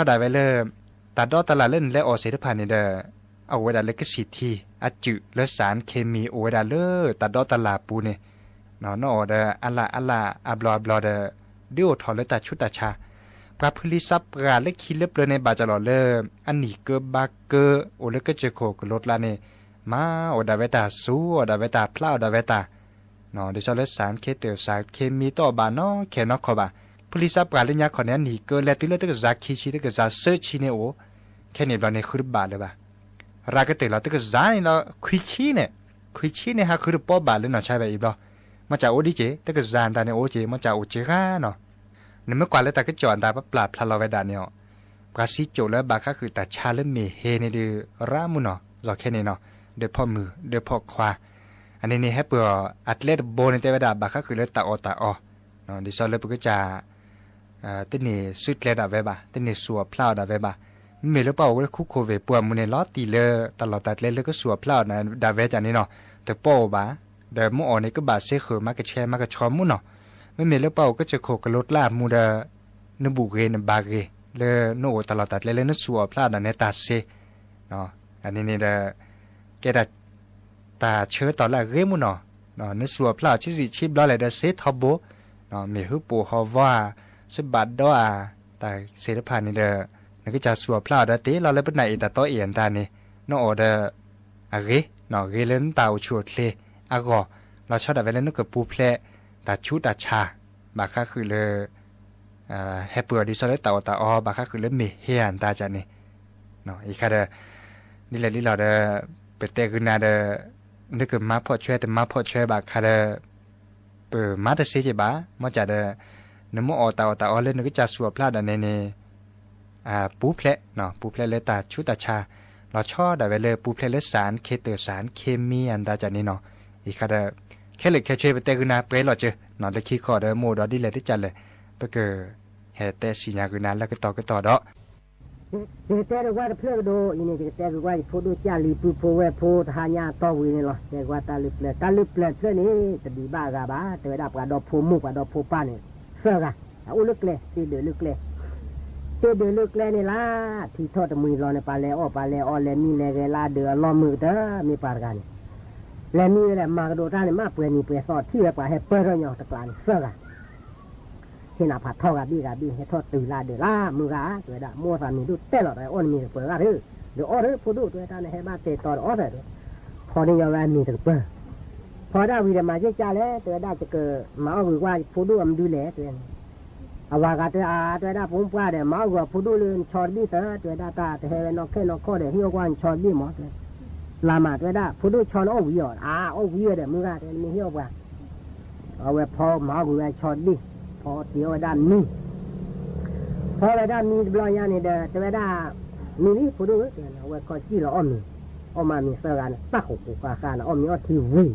ဒီးလၢအလီၢ်, လီၤဆီဒၣ်ဝဲလၢ တၢ်ဒီတၢ်လၢ်လၢနလဲၤအီၣ်သ့ၣ်တဖၣ်န့ၣ်ဒီး အအိၣ်ဝဲဒၣ်လၢကစံၣ်ထံ အစုးလၢ สารเคมี အိၣ်ဝဲဒၣ်လၢတၢ်ဒီတၢ်လၢ်အပူၤန့ၣ်, နအီၣ်ဒီးအါလၢ်အါလၢ်အါဘျီအါဘျီဒီး ဒုးအိၣ်ထီၣ်လၢတၢ်ဆူးတၢ်ဆါ, ပှၤဖုလံၤစးပှၢ်လၢခံလၢပျၢၤန့ၣ် ဘၣ်ကလီၤလၢ အနံၣ်ကၢဘါကၢ အိၣ်လၢကစၢၢ်ခိၣ်ကလိကျါန့ၣ်, မၤအီၣ်ဒၣ်ဝဲတၢ် စူၤအီၣ်ဒၣ်ဝဲတၢ် ဖျးအီၣ်ဒၣ်ဝဲတၢ်, ဒ်သိးလၢ สารเคมี တၢ် สารเคมี တအီၣ်ဘၣ်နီခဲနီၢ်ခီဘၣ်, ဖုလံၤစးပှၢ်လၢညါခီန့ၣ် အနံၣ်ကၢလဲၤတုၤလၢတကယၤခံဆံ တကယၤသၢဆံန့ၣ်အိၣ်, ခဲန့ၣ်ဘျီန့ၣ်ဃုတဘၣ်လၢၤဘၣ်, ရၣ်ကတၢၢ်လီၤတကယၤန့ၣ်လီၤ ခွံဆံန့ၣ်, ခွံဆံန့ၣ်ဟးဃုတပီၢ်ဘၣ်လၢနီၢ်ဆါဘၣ်အံၤဘျီ, မ့ၢ်စ့ၢ်အိၣ်ဒ်က့ၤ တကယၤတၢ်န့ၣ်အိၣ်က့ၤ မ့ၢ်စ့ၢ်အိၣ်က့ၤဂၤနီၤ, နမ့ၢ်ကွၢ်လၢတၢ်ကစီၣ်အတၢ်ပပျၢ်ဖျါလီၤဝဲဒၣ်န့ၣ်အီၤ, ပှၤစံကၠိးလၢဘၣ်ဃးဃုာ်တၢ်ဆါလၢမ့ၢ်ဟ့န့ၣ်ဒုး ရၣ်မုၢ်နီၤ လီၤခဲန့ၣ်နီၤ, ဒီးဖီၣ်မုၢ် ဒီးဖီၣ်ခွါ, အန့ၣ်န့ၣ် ဟဲပၢၢ်အီၤအကျဲတဘိန့ၣ် တဲဝဲဒၣ်ဘၣ်ဃးဃုာ်လၢတၢ်အီၣ်တၢ်အီ, ဒ်သိးလၢပကစၢ် တန့ၢ်စုကျဲဒၣ်ဝဲဘၣ်, တန့ၢ်စူၤအီၣ်ဖျးအီၣ်ဒၣ်ဝဲဘၣ်, မ့မ့ၢ်လၢပှၤအိၣ်ဝဲလၢခူခိၣ်ဝ့ၢ်ပူၤအမူးန့ၣ် လီၤတံၢ်လၢတၢ်လီၢ်တၢ်ကျဲလၢကစူၤအီၣ်ဖျးအီၣ်ဒၣ်ဝဲဒၣ်န့ၣ်နီၤ, တပီၢ်အိၣ်ဘၣ်, ဒီးမ့ၢ်အီၣ်န့ၣ် ကဘၣ်စ့ဃုာ်မၤကဆှဲမၤကဆှီမုၢ်နီၤ, မ့မ့ၢ်လၢပှၤအိၣ်ကစၢၢ်ခိၣ်ကလိကျါအမူးဒီး နဘူၣ်ဂ့ၤနဘါဂ့ၤ လၢနအိၣ်တၢ်လီၢ်တၢ်ကျဲလၢနစူၤအီၣ်ဖျးအီၣ်ဒၣ်နဲတၢ်စ့, အန့ၣ်န့ၣ်ဒီး ကဲဒၣ် တၢ်ဆၢကတီၢ်လၢအဂ့ၤမုၢ်နီၤ, နစူၤအီၣ်ဖျးအီၣ်ဆံးဆံးဆံးဘျီလဲၣ်ဒီးစ့ထီဘိ, မ့ၢ်ဟုပိာ်ဟီၣ်ဝီဧါ, စ့ဘၣ်ဒီဧါ, တၢ်သ့ၣ်တဖၣ်န့ၣ်ဒီး နကစၢ်စူၤအီၣ်ဖျးအီၣ်ဒီးတ့ၢ်လီၤလၢပနၢ်အ့ၣ်တၢ်တီအ့ၣ်အတၢ်န့ၣ်, နအီၣ်ဒီး အဂ့ၤ, ဂ့ၤလၢနတၢ်အိၣ်ဆူၣ်အိၣ်ချ့အဂီၢ်, လီၤဆီဒၣ်ဝဲလၢနကပူၤဖျဲး တၢ်ဆူးတၢ်ဆါ, ဘၣ်ဃးဃုာ်လၢ ဟဲပၢၢ်အီၤဒ်သိးလၢတၢ်အီၣ်တၢ်အီ ဘၣ်ဃးဃုာ်လၢမ့ၢ်ဟ့ဧါတၢ်ကန့ၣ်, အံၤခါဒီး ဒ်လဲၣ်ဒ်လဲၣ်ဒီး ပတဲဂုာ်နၤဒီး နကမၤဖီၣ်ဆွဲတမၤဖီၣ်ဆွဲဘၣ်ခါဒီး ပမၤတသ့က့ၤဘၣ်, မ့ၢ်ကဒီး နမ့ၢ်အီၣ်တၢ်အီၣ်တၢ်အီလၢနကစၢ်ဆူၣ်အီၣ်ဖျါဒၣ်နဲန့ၣ် ပူၤဖျဲး, ပူၤဖျဲးလၢတၢ်ဆူးတၢ်ဆါ, လီၤဆီဒၣ်ဝဲလၢပူၤဖျဲးလၢ สารเคมี သၢၣ် สารเคมี အတၢ်န့ၣ်နီၤ, အံၤခါဒီး ခဲလၢာ်ခဲဆ့ပတဲဂုာ်နၤပှဲၤလီၤစၢၤ, လၢခံခီဒီး မ့ၢ်အိၣ်ဒီးဒ်လဲၣ်တကးလဲၣ်, ပကဟဲတဲစံၣ်ညါဂုာ်နၤလၢကတီၢ်ကတီၢ်ဒီး ယကတဲက့ၤကွၢ်တဖျၢၣ်ကဒီးအံၤန့ၣ် ယကတဲက့ၤကွၢ်ယဖိဒိၣ်ကၢ်လံၤပုၢ်ဖိဝဲၢ်ဖိတဟါညါအတီၢ်ဝံၤန့ၣ်လီၤ. တဲကွၢ်တၢ်လၢပျၢၤ, တၢ်လၢပျၢၤတဖျၢၣ်န့ၣ် တဒံးဘၣ်အဂၤဘၣ်, တဲဝဲဒၣ်ပှၤဒီဖိမိၢ်ပှၤဒီဖိပၢ်န့ၣ် သၢဂၤ, အအိၣ်လၢကျဲ, တ့ဒုးလၢကျဲ, တ့ဒုးလၢကျဲန့ၣ်လၢ ထံထီၣ်တမှံၤလီၤန့ၣ် ပှၤလဲၤအီၣ်ပှၤလဲၤအီ လဲၤမံလဲၤဂဲၤလၢဒုးအလီၢ်မုာ်ကတၢၢ် မ့ၢ်ပှၤတဂၤန့ၣ် လဲၤမံဝဲလဲၤမၤကဒိးတၢ်န့ၣ် မ့ၢ်ပှဲၤနံၤပှဲၤသီထံၣ်ဝဲပှၤဟဲပၢထီၣ်ညီတကျးန့ၣ် သၢဂၤ ဆ့ၣ်နီၤဖးထီဂၤဘ့ၣ်ဂၤဘ့ၣ် ဟဲထီၣ်တုၤလၢဒုးလၢမုၢ်ဂၤ, တဲဝဲဒၣ် မိၢ်သးမံၤဒိၣ်တဲလီၤ တအီၣ်နမံၤတကပၢၤဂၤဒီး, ဒီးအီၣ်ဒီးဖိဒိၣ် တဲဝဲဒၣ် နဟဲဘၣ်တဲာ်တီၤဒီးအီၣ်သၢဒီး, ဖီန့ၢ်ညီဝဲအမံၤတကပၢၤ, ဖီဒၣ်ဝံၤဒီးမၤယဲၢ်ကၢ်လဲၣ် တဲဝဲဒၣ် ယကမၤအီၣ်ဂ့ၤကွၢ်ယဖိဒိၣ်အမဒုလဲၣ် တဲဝဲန့ၣ်, အဝၤဂၤတဲအါ တဲဝဲဒၣ် ဖိမုၣ်ပှၢ်ဒီး မၤအီၣ်ဂ့ၤအဖိဒိၣ်လၢနဆီတဘ့ၣ်သၢ တဲဝဲဒၣ် တၢ်တဟဲဝဲနီၢ်ခဲနီၢ်ခီၣ်ဒီး ဟ့ၣ်အီၣ်ကွၢ်နဆီတဘ့ၣ်မး တဲဝဲ, လၢ်မး တဲဝဲဒၣ် ဖိဒိၣ်ဆီနအီၣ်ဝံၤအီၤ အါ အီၣ်ဝံၤဝဲဒီး မုၢ်ဂၤ တဲ နမ့ၢ်ဟ့ၣ်အီၣ်ပှၤ အဝဲဖီမၤအီၣ်ကွံာ်ဝဲဆီတဘ့ၣ်, ဖီတ့အီၣ်ဝဲဒၣ်မံၤ, ဖီဝဲဒၣ်မံၤတဘျီညါန့ၣ်ဒီး တဲဝဲဒၣ် မံၤလံ ဖိဒိၣ်ဧၢ တဲဝဲန့ၣ် အဝဲခီစံၣ်လီၤအီၣ်မ့ၤ, အီၣ်မၤမ့ၤသၢဂၤန့ၣ် တၢ်ဃိးဃိးဃၣ်ဃၣ်န့ၣ် အီၣ်မ့ၤအီထ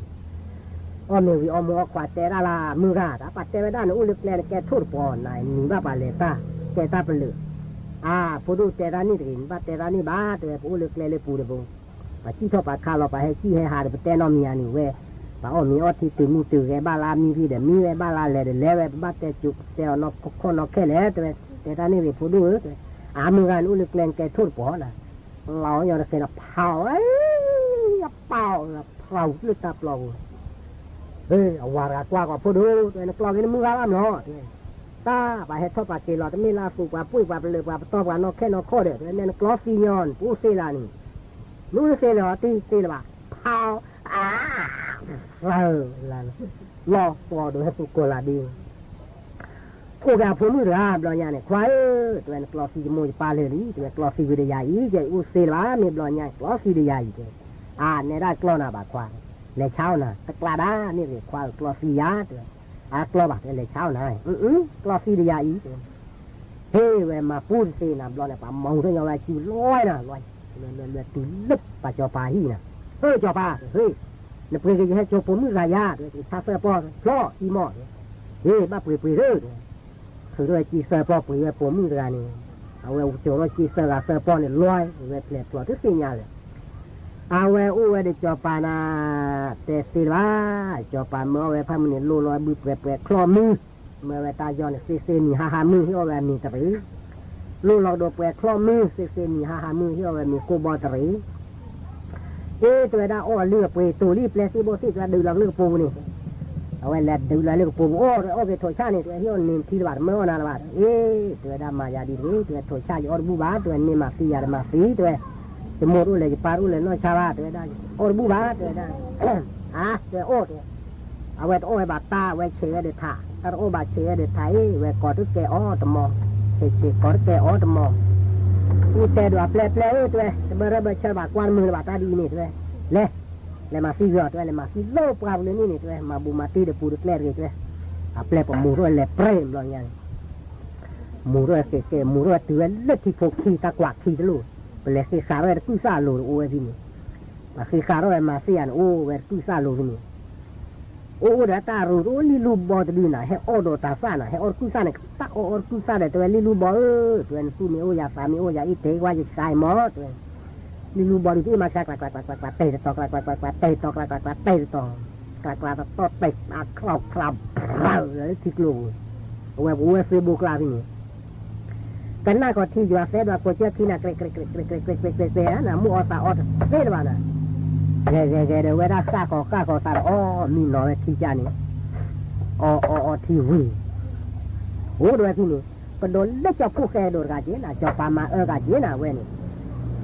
ံဝံၤ, အီၣ်မ့ၤဝံၤ အီၣ်မ့ၤအီခွါတဲဒၣ်လၢ မုၢ်ဂၤ တၢ်ပှၤတဲဝဲဒၣ်န့ၣ် အိၣ်လၢကျဲန့ၣ် ကဲထိၣ်တပီၤ နၤနံၤဘၣ်ပှၤလဲၤတၢ် တဲတၢ်ပလၢၢ်, အါ ဖိဒိၣ်တဲတၢ်န့ၣ်တဂ့ၤ နဘၣ်တဲတၢ်န့ၣ်ဘၣ် တဲဝဲ ပအိၣ်လၢကျဲလၢပူၤတဘိ ပှၤစံၣ်ထီၣ်ပှၤခးလီၤ ပှၤဟဲစံၣ်ဟဲဟးဒီး ပတဲနီတမံၤဧါန့ၣ်ဝဲ, ပှၤအီၣ်မ့ၤအီထံတုၤမုၢ်တုၤဂဲၤဘၣ်လၢမံၤဖံဒီးမံဝဲဘၣ်လၢလဲၤဒီးလဲၤဝဲ ပဘၣ်တဲကၠိတဲအီၤနီၢ်ခီၣ်နီၢ်ခဲလဲၣ် တဲဝဲ, တဲတၢ်န့ၣ်ဂ့ၤဖိဒိၣ်ဧၢ တဲဝဲ, အါမုၢ်ဂၤန့ၣ်အိၣ်လၢကျဲနကဲထိၣ်တပီၤနၤ, လီၤညီတဃဲဒီးဖးအီၤ, ယပာ်အီၤဖးဝံၤလၢတၢ်ပျီပူၤ အဝၤတဂၤကွၢ်ကီးဖိဒိၣ် တဲဝဲ နကျီက့ၤနမုၢ်ဂၤဘၣ်မး တဲဝဲ, တၢ်ပှၤဟဲထီၣ်ပှၤက့ၤလီၤ တမ့ၢ်လၢအသူၣ်ပှၤပှ့ၢ်ပှၤပလၢၢ်ပှၤပတီၢ်ပှၤနီၢ်ခဲနီၢ်ခီၣ်ဒီး တဲဝဲ နဲနကျီသံညီ နပအိၣ်သ့လၢန့ၣ်, နအိၣ်သ့လၢၤအီၤတသ့လၢၤဘၣ် ဖးအီၤ, အါ, သၢလၢ, လီၤပှီၤဒိးဟဲသူၣ်ကိးလၢဒ့ အိၣ်က့ၤအဖိမုၣ်တဂၤဘျီညါန့ၣ် ခွါဧၢ, တဲဝဲ နကျီသံယမိၢ်ယပၢ်လၢာ်လံ တဲဝဲ ကျီသံဝံၤဒီးယၤအံၤ ယအိၣ်သ့လၢၤဘၣ် မ့ၢ်ဘျီညါ ကျီသံဒီးယၤအံၤ တဲဝဲ, အါ နဲဒၣ်ကျီနၤဘၣ်ခွါ, လဲၤဆါအီၣ်နၤ တကျါဒၣ် မ့ၢ်ဂ့ၤခွါဧၢ ကျီသံယၤ တဲဝဲ, အါကျီဘၣ် တဲဝဲ လဲၤဆါအီၣ်နၤ, ကျီသံဒီးယၤအံၤ တဲဝဲ ဟ့ၣ်ဝဲမၤပူတသ့နၤဘျီန့ၣ် ပှၤမၤဟူထီၣ်ညီဝဲစုလွဲနၤလွဲ, လွဲလွဲတုၤလၢပှၤစီၤပၤဟံၣ်နၤ, ဟ့ၣ်စီၤပၤ ဟ့ၣ်, နပှ့ၤက့ၤယဟဲကၠိပိာ်မုၣ်တဂၤယၤ တဲဝဲ ဆါသၢပီၢ် ဖျီအံၤမီၢ် ဟ့ၣ် ဘၣ်ပှ့ၤပှ့ၤသ့ တဲဝဲ, ထုးထီၣ်ဝဲက့ၤသၢပီၢ်ပှ့ၤဝဲပိာ်မုၣ်တဂၤန့ၣ်, အဝဲကၠိထီၣ်က့ၤသၢဂၤသၢပီၢ်န့ၣ် လွဲဝဲဖျဲးဖျိးတသ့ၣ်ညါလၢၤ အဝဲအိၣ်ဝဲဒီးစီၤပၤနၤ, တဲသ့လၢၤဘၣ်, စီၤပၤမၢအီၣ်ဝဲဖးမုၢ်န့ၣ် လိၣ်လီၤဝဲဘုပှဲၤပှဲၤချီၣ်မုၢ်, မၢဝဲတၢ်ယီၤန့ၣ် သ့သ့နံၤဟါဟါမုၢ် ဟ့ၣ်အီၣ်ဝဲအမံၤတရံး, လိၣ်လီၤကဒီးပှဲၤချီၣ်မုၢ် သ့သ့နံၤဟါဟါမုၢ် ဟ့ၣ်အီၣ်ဝဲမံၤကိၢ်ဘီတရံး အ့ တဲဝဲဒၣ်အီၣ်လုၢ်အပှ့ၤတိၤလံပျဲသ့ၣ်ဘိသ့ၣ် တဲဝဲဒုးလီၤကလၢကပိာ်ပူၤန့ၣ်, အဝဲလဲၤဒုးလီၤလၢကပိာ်ပူၤ အီၣ်တဲအီၣ်က့ၤထိးဆၣ်န့ၣ် တဲဝဲဟ့ၣ်အီၣ်န့ၢ်ထံတဘၣ် တမၢအီၣ်နၤတဘၣ်, အ့ တဲဝဲဒၣ်မၤယၤဒ်တဂ့ၤ တဲဝဲထိးဆၣ်ယအီၣ်တဘူၣ်ဘၣ် တဲဝဲန့ၢ်မၤသံယၤဒီးမၤသံ တဲဝဲ, ယမိၢ်တအိၣ်လဲၤယပၢ်တအိၣ်လဲၤနီၢ်ဆါဘၣ် တဲဝဲဒၣ်, အီၣ်တဘူၣ်ဘၣ် တဲဝဲဒၣ်, အါ တဲဝဲအီၣ်တဲ အဝဲတအီၣ်ဝဲဘၣ်တၢ် အဝဲဆဲးဝဲဒီးထး, တၢ်တအီၣ်ဘၣ်ဆဲးဝဲဒီးထး အ့ ဝဲကိးတကဲအီၤတမီၤ, ဆဲးဆဲးကိးတကဲအီၤတမီၤ, အူတဲဒိးအပျဲၢ်ပျဲၢ်ဧၢ တဲဝဲ, တဘၣ်ရၢၢ်ဘၣ်ဆၢဘၣ်ကွၢ်တမုာ်လၢၤဘၣ် တၢ်ဒ်အံၤန့ၣ် တဲဝဲ, လဲၤ, လဲၤမၤသံဝံၤအီၤ တဲဝဲ လဲၤမၤသံလၢပှၢ်ပူၤလၢန့ၣ်န့ၣ် တဲဝဲ မၤဘူးမၤတံၢ်ဒီးပူၤတကျဲတဂ့ၤ တဲဝဲ, အပျဲၢ်ပမူထီၣ်ဝဲလဲၤပြဲဘျီညါန့ၣ် မူထီၣ်ဝဲဃဲးဃဲး မူထီၣ်ဝဲတုၤဝဲလၢထံဖိခံ တၢ်ကွၢ်ခံတလိၣ်, ပလဲၤဃ့ဃာ်ထီၣ်ဝဲတကုၢ်သၣ်လိၤတအိၣ်ဝဲဖဲန့ၣ်, ပှၤဃ့ဃာ်ထီၣ်ဝဲမၤသံယၤန့ၣ် အိၣ်ဝဲတကုၢ်သၣ်လိၤဖဲန့ၣ်, အိၣ်အိၣ်ဒီးတၢ်ရူးတအိၣ်လံလူဘီတဒုနၤ ဟဲအီၣ်ဒီးတၢ်သၣ်နၤ ဟဲအီၣ်တကုၢ်သၣ်န့ၣ် တၢ်အီၣ်အီၣ်တကုၢ်သၣ်ဒီး တဲဝဲလံလူဘီဧၢ, တဲဝဲ နသူၣ်မ့ၢ်အိၣ်ယၤသးမ့ၢ်အိၣ်ယၤအ့ၣ်တဲကွၢ်ယစှၤအံၤမး တဲဝဲ လံလူဘီဒုးတအ့ၣ်မၤစှၤ ကျးကျးကျးကျးကျး တဲာ်တတီၤ ကျးကျးကျးကျး တဲာ်တတီၤ ကျးကျးကျး တဲာ်တတီၤ, ကျးကျးတတီၤ တဲာ် အချီၣ်ချါ ဖြၢၣ်လၢထံကျိပူၤ, အဝဲပဝဲသ့ဘိကျါဖဲန့ၣ်, ကနၣ်ကီးထံယွၤသဲဒိးကိးကၢခံနၤ ကြဲးကြဲးကြဲးကြဲး နမူအီၣ်သးအီတသ့လၢၤဘၣ်နၤ, ဂဲၤဂဲၤဂဲၤဒီးဝဲဒၣ်ဃၣ်ကီးဃၣ်ကီးသးဒီးအီၣ်မံနီၤဝဲခံကၢန့ၣ်, အီၣ်အီၣ်အီထံဝံၤ အိၣ်ဒီးဝဲဖဲန့ၣ်, ကဒိးလၢကၠီဖှိၣ်ဃဲဒိးတဂၤက့ၤနၤ စီၤပၤမၤအၢဂၤက့ၤနၤဝဲန့ၣ်,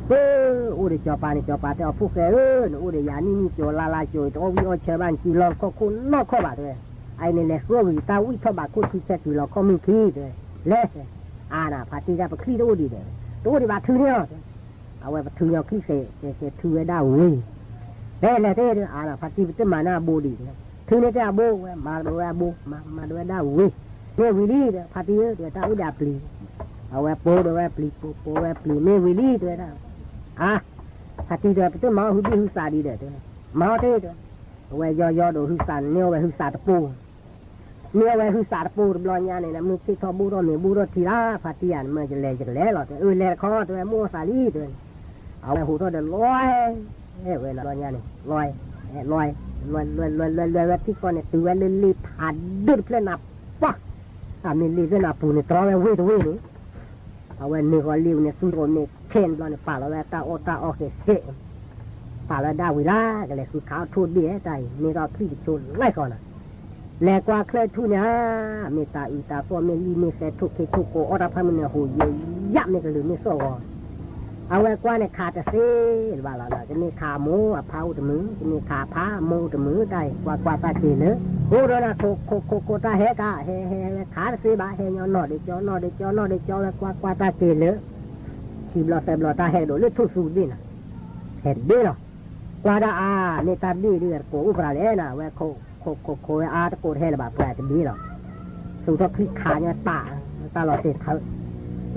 ပအိၣ်ဒီးစီၤပၤန့ၣ် စီၤပၤတဲအီၤ ဖှိၣ်ဃဲဧၢ, နအိၣ်ဒီးယၤနံၣ်နံၣ်ကၠိၤလါလါကၠိၤ တအီၣ်ဝံၣ်အီၣ်ဆၢဘၣ် နစုလီၢ်ခီၣ်ခိၣ်နီၢ်ခီၣ်ဘၣ်တဲဝဲ, အအံၤန့ၣ်လဲၤဃုအီၣ်ဝံၤ တၢ်ဝံၣ်ထီၣ်ဘးခိၣ်ထံဆဲးတုၤလီၤခီၣ်မုၢ်ခံတဲဝဲ, လဲၤ, အါနၤ ဖါတံၢ်တၢ်ပချံၣ်တအိၣ်ဒံးဒီး, တအိၣ်ဒံးဘၣ်ထုးန့ၢ်အီၤ အဝဲပထုးညီချံၣ်ဃဲးဃဲးထုးဝဲဒၣ်ဝံၤ, ဖဲလဲၤသ့ၣ်အါနၤ ဖါတံၢ်ပတမၤနၢ်အဘိဒံးတဲ ထံန့ၣ်တဲအဘိဝဲ မၤကဒီးဝဲအဘိ မၤ မၤဒိးဝဲဒၣ်ဝံၤ, မ့ၢ်ဝံၤလံ ဖါတံၢ်ဧၢ တဲဝဲ တၢ်အုၣ်ဒီးအပျံၤ, အဝဲပိာ်ဒိးဝဲပျံၤ ပိာ် ပိာ်ဝဲပျံၤ မ့ၢ်ဝံၤလံ တဲဝဲဒၣ်, အါ, ဖါတံၢ်တဲ ပတမၤအီၣ်ဟုဘ့ၣ်ဟုသးဒံးဒီး တဲဝဲ, မၤအီၣ်တ့ၢ် တဲဝဲ, အဝဲယီယီဒိးဟုသးန့ၢ်အီၣ်ဝဲဟုသးတပိၢ် န့ၢ်အီၣ်ဝဲဟုသးတပိၢ်တဘျီညါန့ၣ် မုၢ်ဆ့ၣ်ထီၣ်ဘိၣ်ထီၣ်မ့ၤဘိၣ်ထီၣ်ထံလၢ ဖါတံၢ်ဧါ နမ့ၢ်ယလဲၤယကလဲၤလီၤ တဲ အၢ လဲၤတခီ တဲဝဲ မုၢ်အိၣ်သးလံ တဲဝဲန့ၣ်, အဝဲဟူးထီၣ်ဒီးလီၤ ဝဲန့ၣ် ဘျီညါန့ၣ် လီၤ, လီၤ, လွဲလွဲလွဲလွဲလွဲဝဲထံကီၢ်န့ၣ် တုၤဝဲလၢလ့ဖးဒိၣ်တဖျၢၣ်နၤပှၢ်, အမ့ၢ်လ့ဖျၢၣ်နၤပူၤန့ၣ် တြီဝဲဝ့ၢ်တဝ့ၢ်န့ၣ်, အဝဲန့ၢ်ဃီၤလ့ပူၤန့ၣ် သူတအိၣ်မ့ၢ်ခဲန့ၣ်ဘျီန့ၣ် ပာ်လီၤဝဲတၢ်အီၣ်တၢ်အီက့ၤစ့ၢ် ပာ်လီၤဒၣ်ဝံၤလၢ် ကလဲၤဃုခးအီၣ်ထိၣ်ဘ့ၣ်တၢ်အံၤ မ့ၢ်ထီၣ်ချံၣ်တဆိလၢ်ဃီနၤ, လဲၤကွၢ်ချၢၣ်ထူၣ်န့ၣ်ဧါ, မ့ၢ်တၢ်အုၣ်တၢ်သီၣ် မ့ၢ်လံၣ်မ့ၢ်သဲး ထိၣ်ခ့ထိၣ်ကိး အီၣ်တၢ်ဖးမုၢ်န့ၣ် ဟူးယဲယး မ့ၢ်ကလုာ်မ့ၢ်စီၣ်ဂီၤ, အဝဲကွၢ်န့ၣ်ခးတသ့ဘၣ်လီၤ, ကန့ၢ်ခးအမိၢ်အဖါအိၣ်တမုာ် ကန့ၢ်ခးအဖါအမိၢ်အိၣ်တမုာ်တၢ်အံၤ ကွၢ်ကွၢ်တၢ်က့ၤလၢ, အိၣ်ဒီးနၤ ခိးခိးခိးခိးတၢ်ဟဲကါ ဟဲဟဲဟဲခးတသ့ဘၣ် ဟဲညီနီၢ်ဒီးကၠီ နီၢ်ဒီးကၠီ နီၢ်ဒီးကၠီ ဝဲကွၢ်ကွၢ်တၢ်က့ၤလၢ ခံဘျီသၢဘျီတၢ်ဟဲကဒီးလၢ ထိၣ်သူဘ့ၣ်နၤ ဟဲတဘ့ၣ်လီၤ, ကွၢ်ဒၣ်အါ မ့ၢ်တၢ်ဘ့ၣ်ဒ်တကိးအိၣ်ပှၤလဲၣ်နၤ ဝဲခိးခိးခိးဝဲအါ တကိးတဟဲလၢၤဘၣ် ပှၤတဘ့ၣ်လီၤ, သူထီၣ်ချံၣ်ခးညီတၢ်, တၢ်လီၤတဲာ်ထၢ,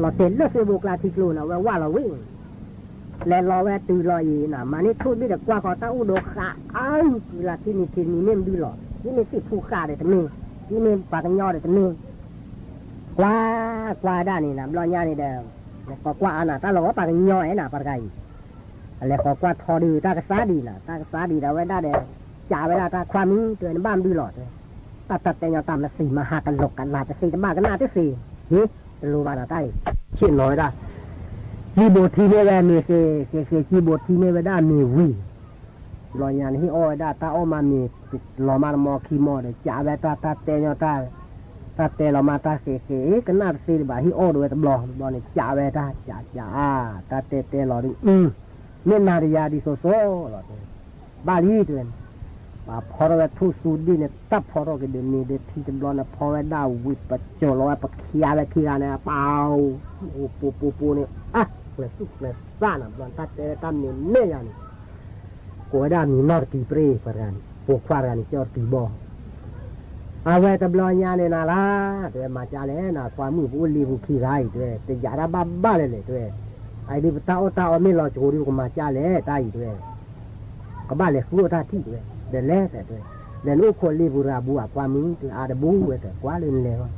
လီၤတဲာ်လၢသ့ၣ်ဘိကျါထံကျိနၤ ဝဲဝၢ်လီၤဝံၤ လဲၤလီၤဝဲတုၤလီၤအံၤနၤ မၤန့ၢ်ထိၣ်ဘ့ၣ်ဒီးကွၢ်ဃီၤတၢ်အိၣ်ဒီးဃးအါ ကုလၢထံန့ၣ်ထံန့ၣ်မ့ၢ်မနုၤလီၤ ဒ်မ့ၢ်သ့ၣ်ဖူဃးဒီးတမ့ၢ်, ဒ်မ့ၢ်ပှၤကညီဒီးတမ့ၢ်, ကွၢ်ကွၢ်ဒၣ်န့ၣ်နၤ ဘျီညါန့ၣ်ဒီး, နကိးကွၢ်အါနၤ တၢ်လီၤဂီၤပှၤကညီအဲၣ်နၤ ပှၤတဂၤအံၤ, အလဲၤကိးကွၢ်ထီဒုးတၢ်ကသါဒံးနၤ တၢ်ကသါဒံးဒီးဝဲဒၣ်ဒီး, ကးဝဲဒၣ်တၢ်ခွါမုၣ် တဲနဘၣ်မနုၤလီၤတဲ, တၢ်တၢ်တဲညီတၢ်မသံးမဟါကလိာ်ကနၣ်တသ့တဘၣ်ကနၣ်တသ့, ဟ့, တလိၣ်ဘၣ်နၤတၢ်အံၤ, ဆ့ၣ်နီၤဝဲဒၣ်, ကံဘိးထံမ့ၢ်ဝဲမ့ၢ်ဃ့, ဃ့ဃ့ကံဘိးထံမ့ၢ်ဝဲဒၣ်မ့ၢ်ဝံၤ ဘျီညါန့ၣ်ဟ့ၣ်အီၣ်ဝဲဒၣ်တၢ်အီၣ်မးမ့ၢ်, လီၤမးတမီခံမီဒီး ကးဝဲတၢ်တၢ်တဲညီတၢ်, တၢ်တဲလီၤမးတၢ်ဃ့ဃ့ ကနၣ်တသ့ဒံးဘၣ် ဟ့ၣ်အီၣ်ဒိးဝဲတဘျီ, ဘျီန့ၣ် ကးဝဲတၢ် ကးကးအါ, တၢ်တဲတဲလီၤဒုး, မ့ၢ်နၤတယၤဒ်သိးသိးလီၤတဲ, ဘၣ်လံတဲဝဲန့ၣ်, ပှၤဖီထီၣ်ဝဲထိၣ်သူဒံၣ်န့ၣ် တၢ်ဖီထီၣ်က့ၤဒီးမ့ၤဒီးထံတဘျီန့ၣ် ဖီဝဲဒၣ်ဝံၤပကၠီၤလီၤဝဲ ပခံးဝဲခံဂၤန့ၣ် ပၢ်, အိၣ်ပူၤပူၤပူၤန့ၣ်, အါ, ကျဲၤသူၣ်ကျဲၤသၣ်နၤ ဘျီတၢ်တဲဝဲတၢ်မ့ၢ်နဲၣ်ယၤန့ၣ် ကိးဝဲဒၣ်မံၤနီၢ်တကံၤပြ့ၢ် ပှၤတဂၤန့ၣ် ပိာ်ခွါတဂၤန့ၣ် ကၠီတကံၤဘီ, အဝဲတဘျီညါန့ၣ်နၤလၢ, တဲဝဲမၤကၠါလဲၣ်နၤ ခွါမုၣ်ပအိၣ်လ့ပူၤခံဂၤအံၤ တဲဝဲ တယာ်တၢ်ဘၣ်ဘၣ်လဲၣ်လဲၣ် တဲဝဲ, အအံၤဒ်ပတၢ်အီၣ်တၢ်အီမ့ၢ်လီၤကဝိၤဒ်ပကမၤကၠါလဲၣ် တၢ်အံၤ တဲဝဲ ကဘၣ်လဲၤဃုအီၣ်တၢ်ထံၣ်တဲဝဲ, ဒီးလဲၤတဲတဲ, ဒီးနအိၣ်ခိးလ့ပူၤတဂၤဘူးအခွါမုၣ် တဲအါတဘူးဝဲတဲ ကွၢ်လၢနလဲၤလီၤ,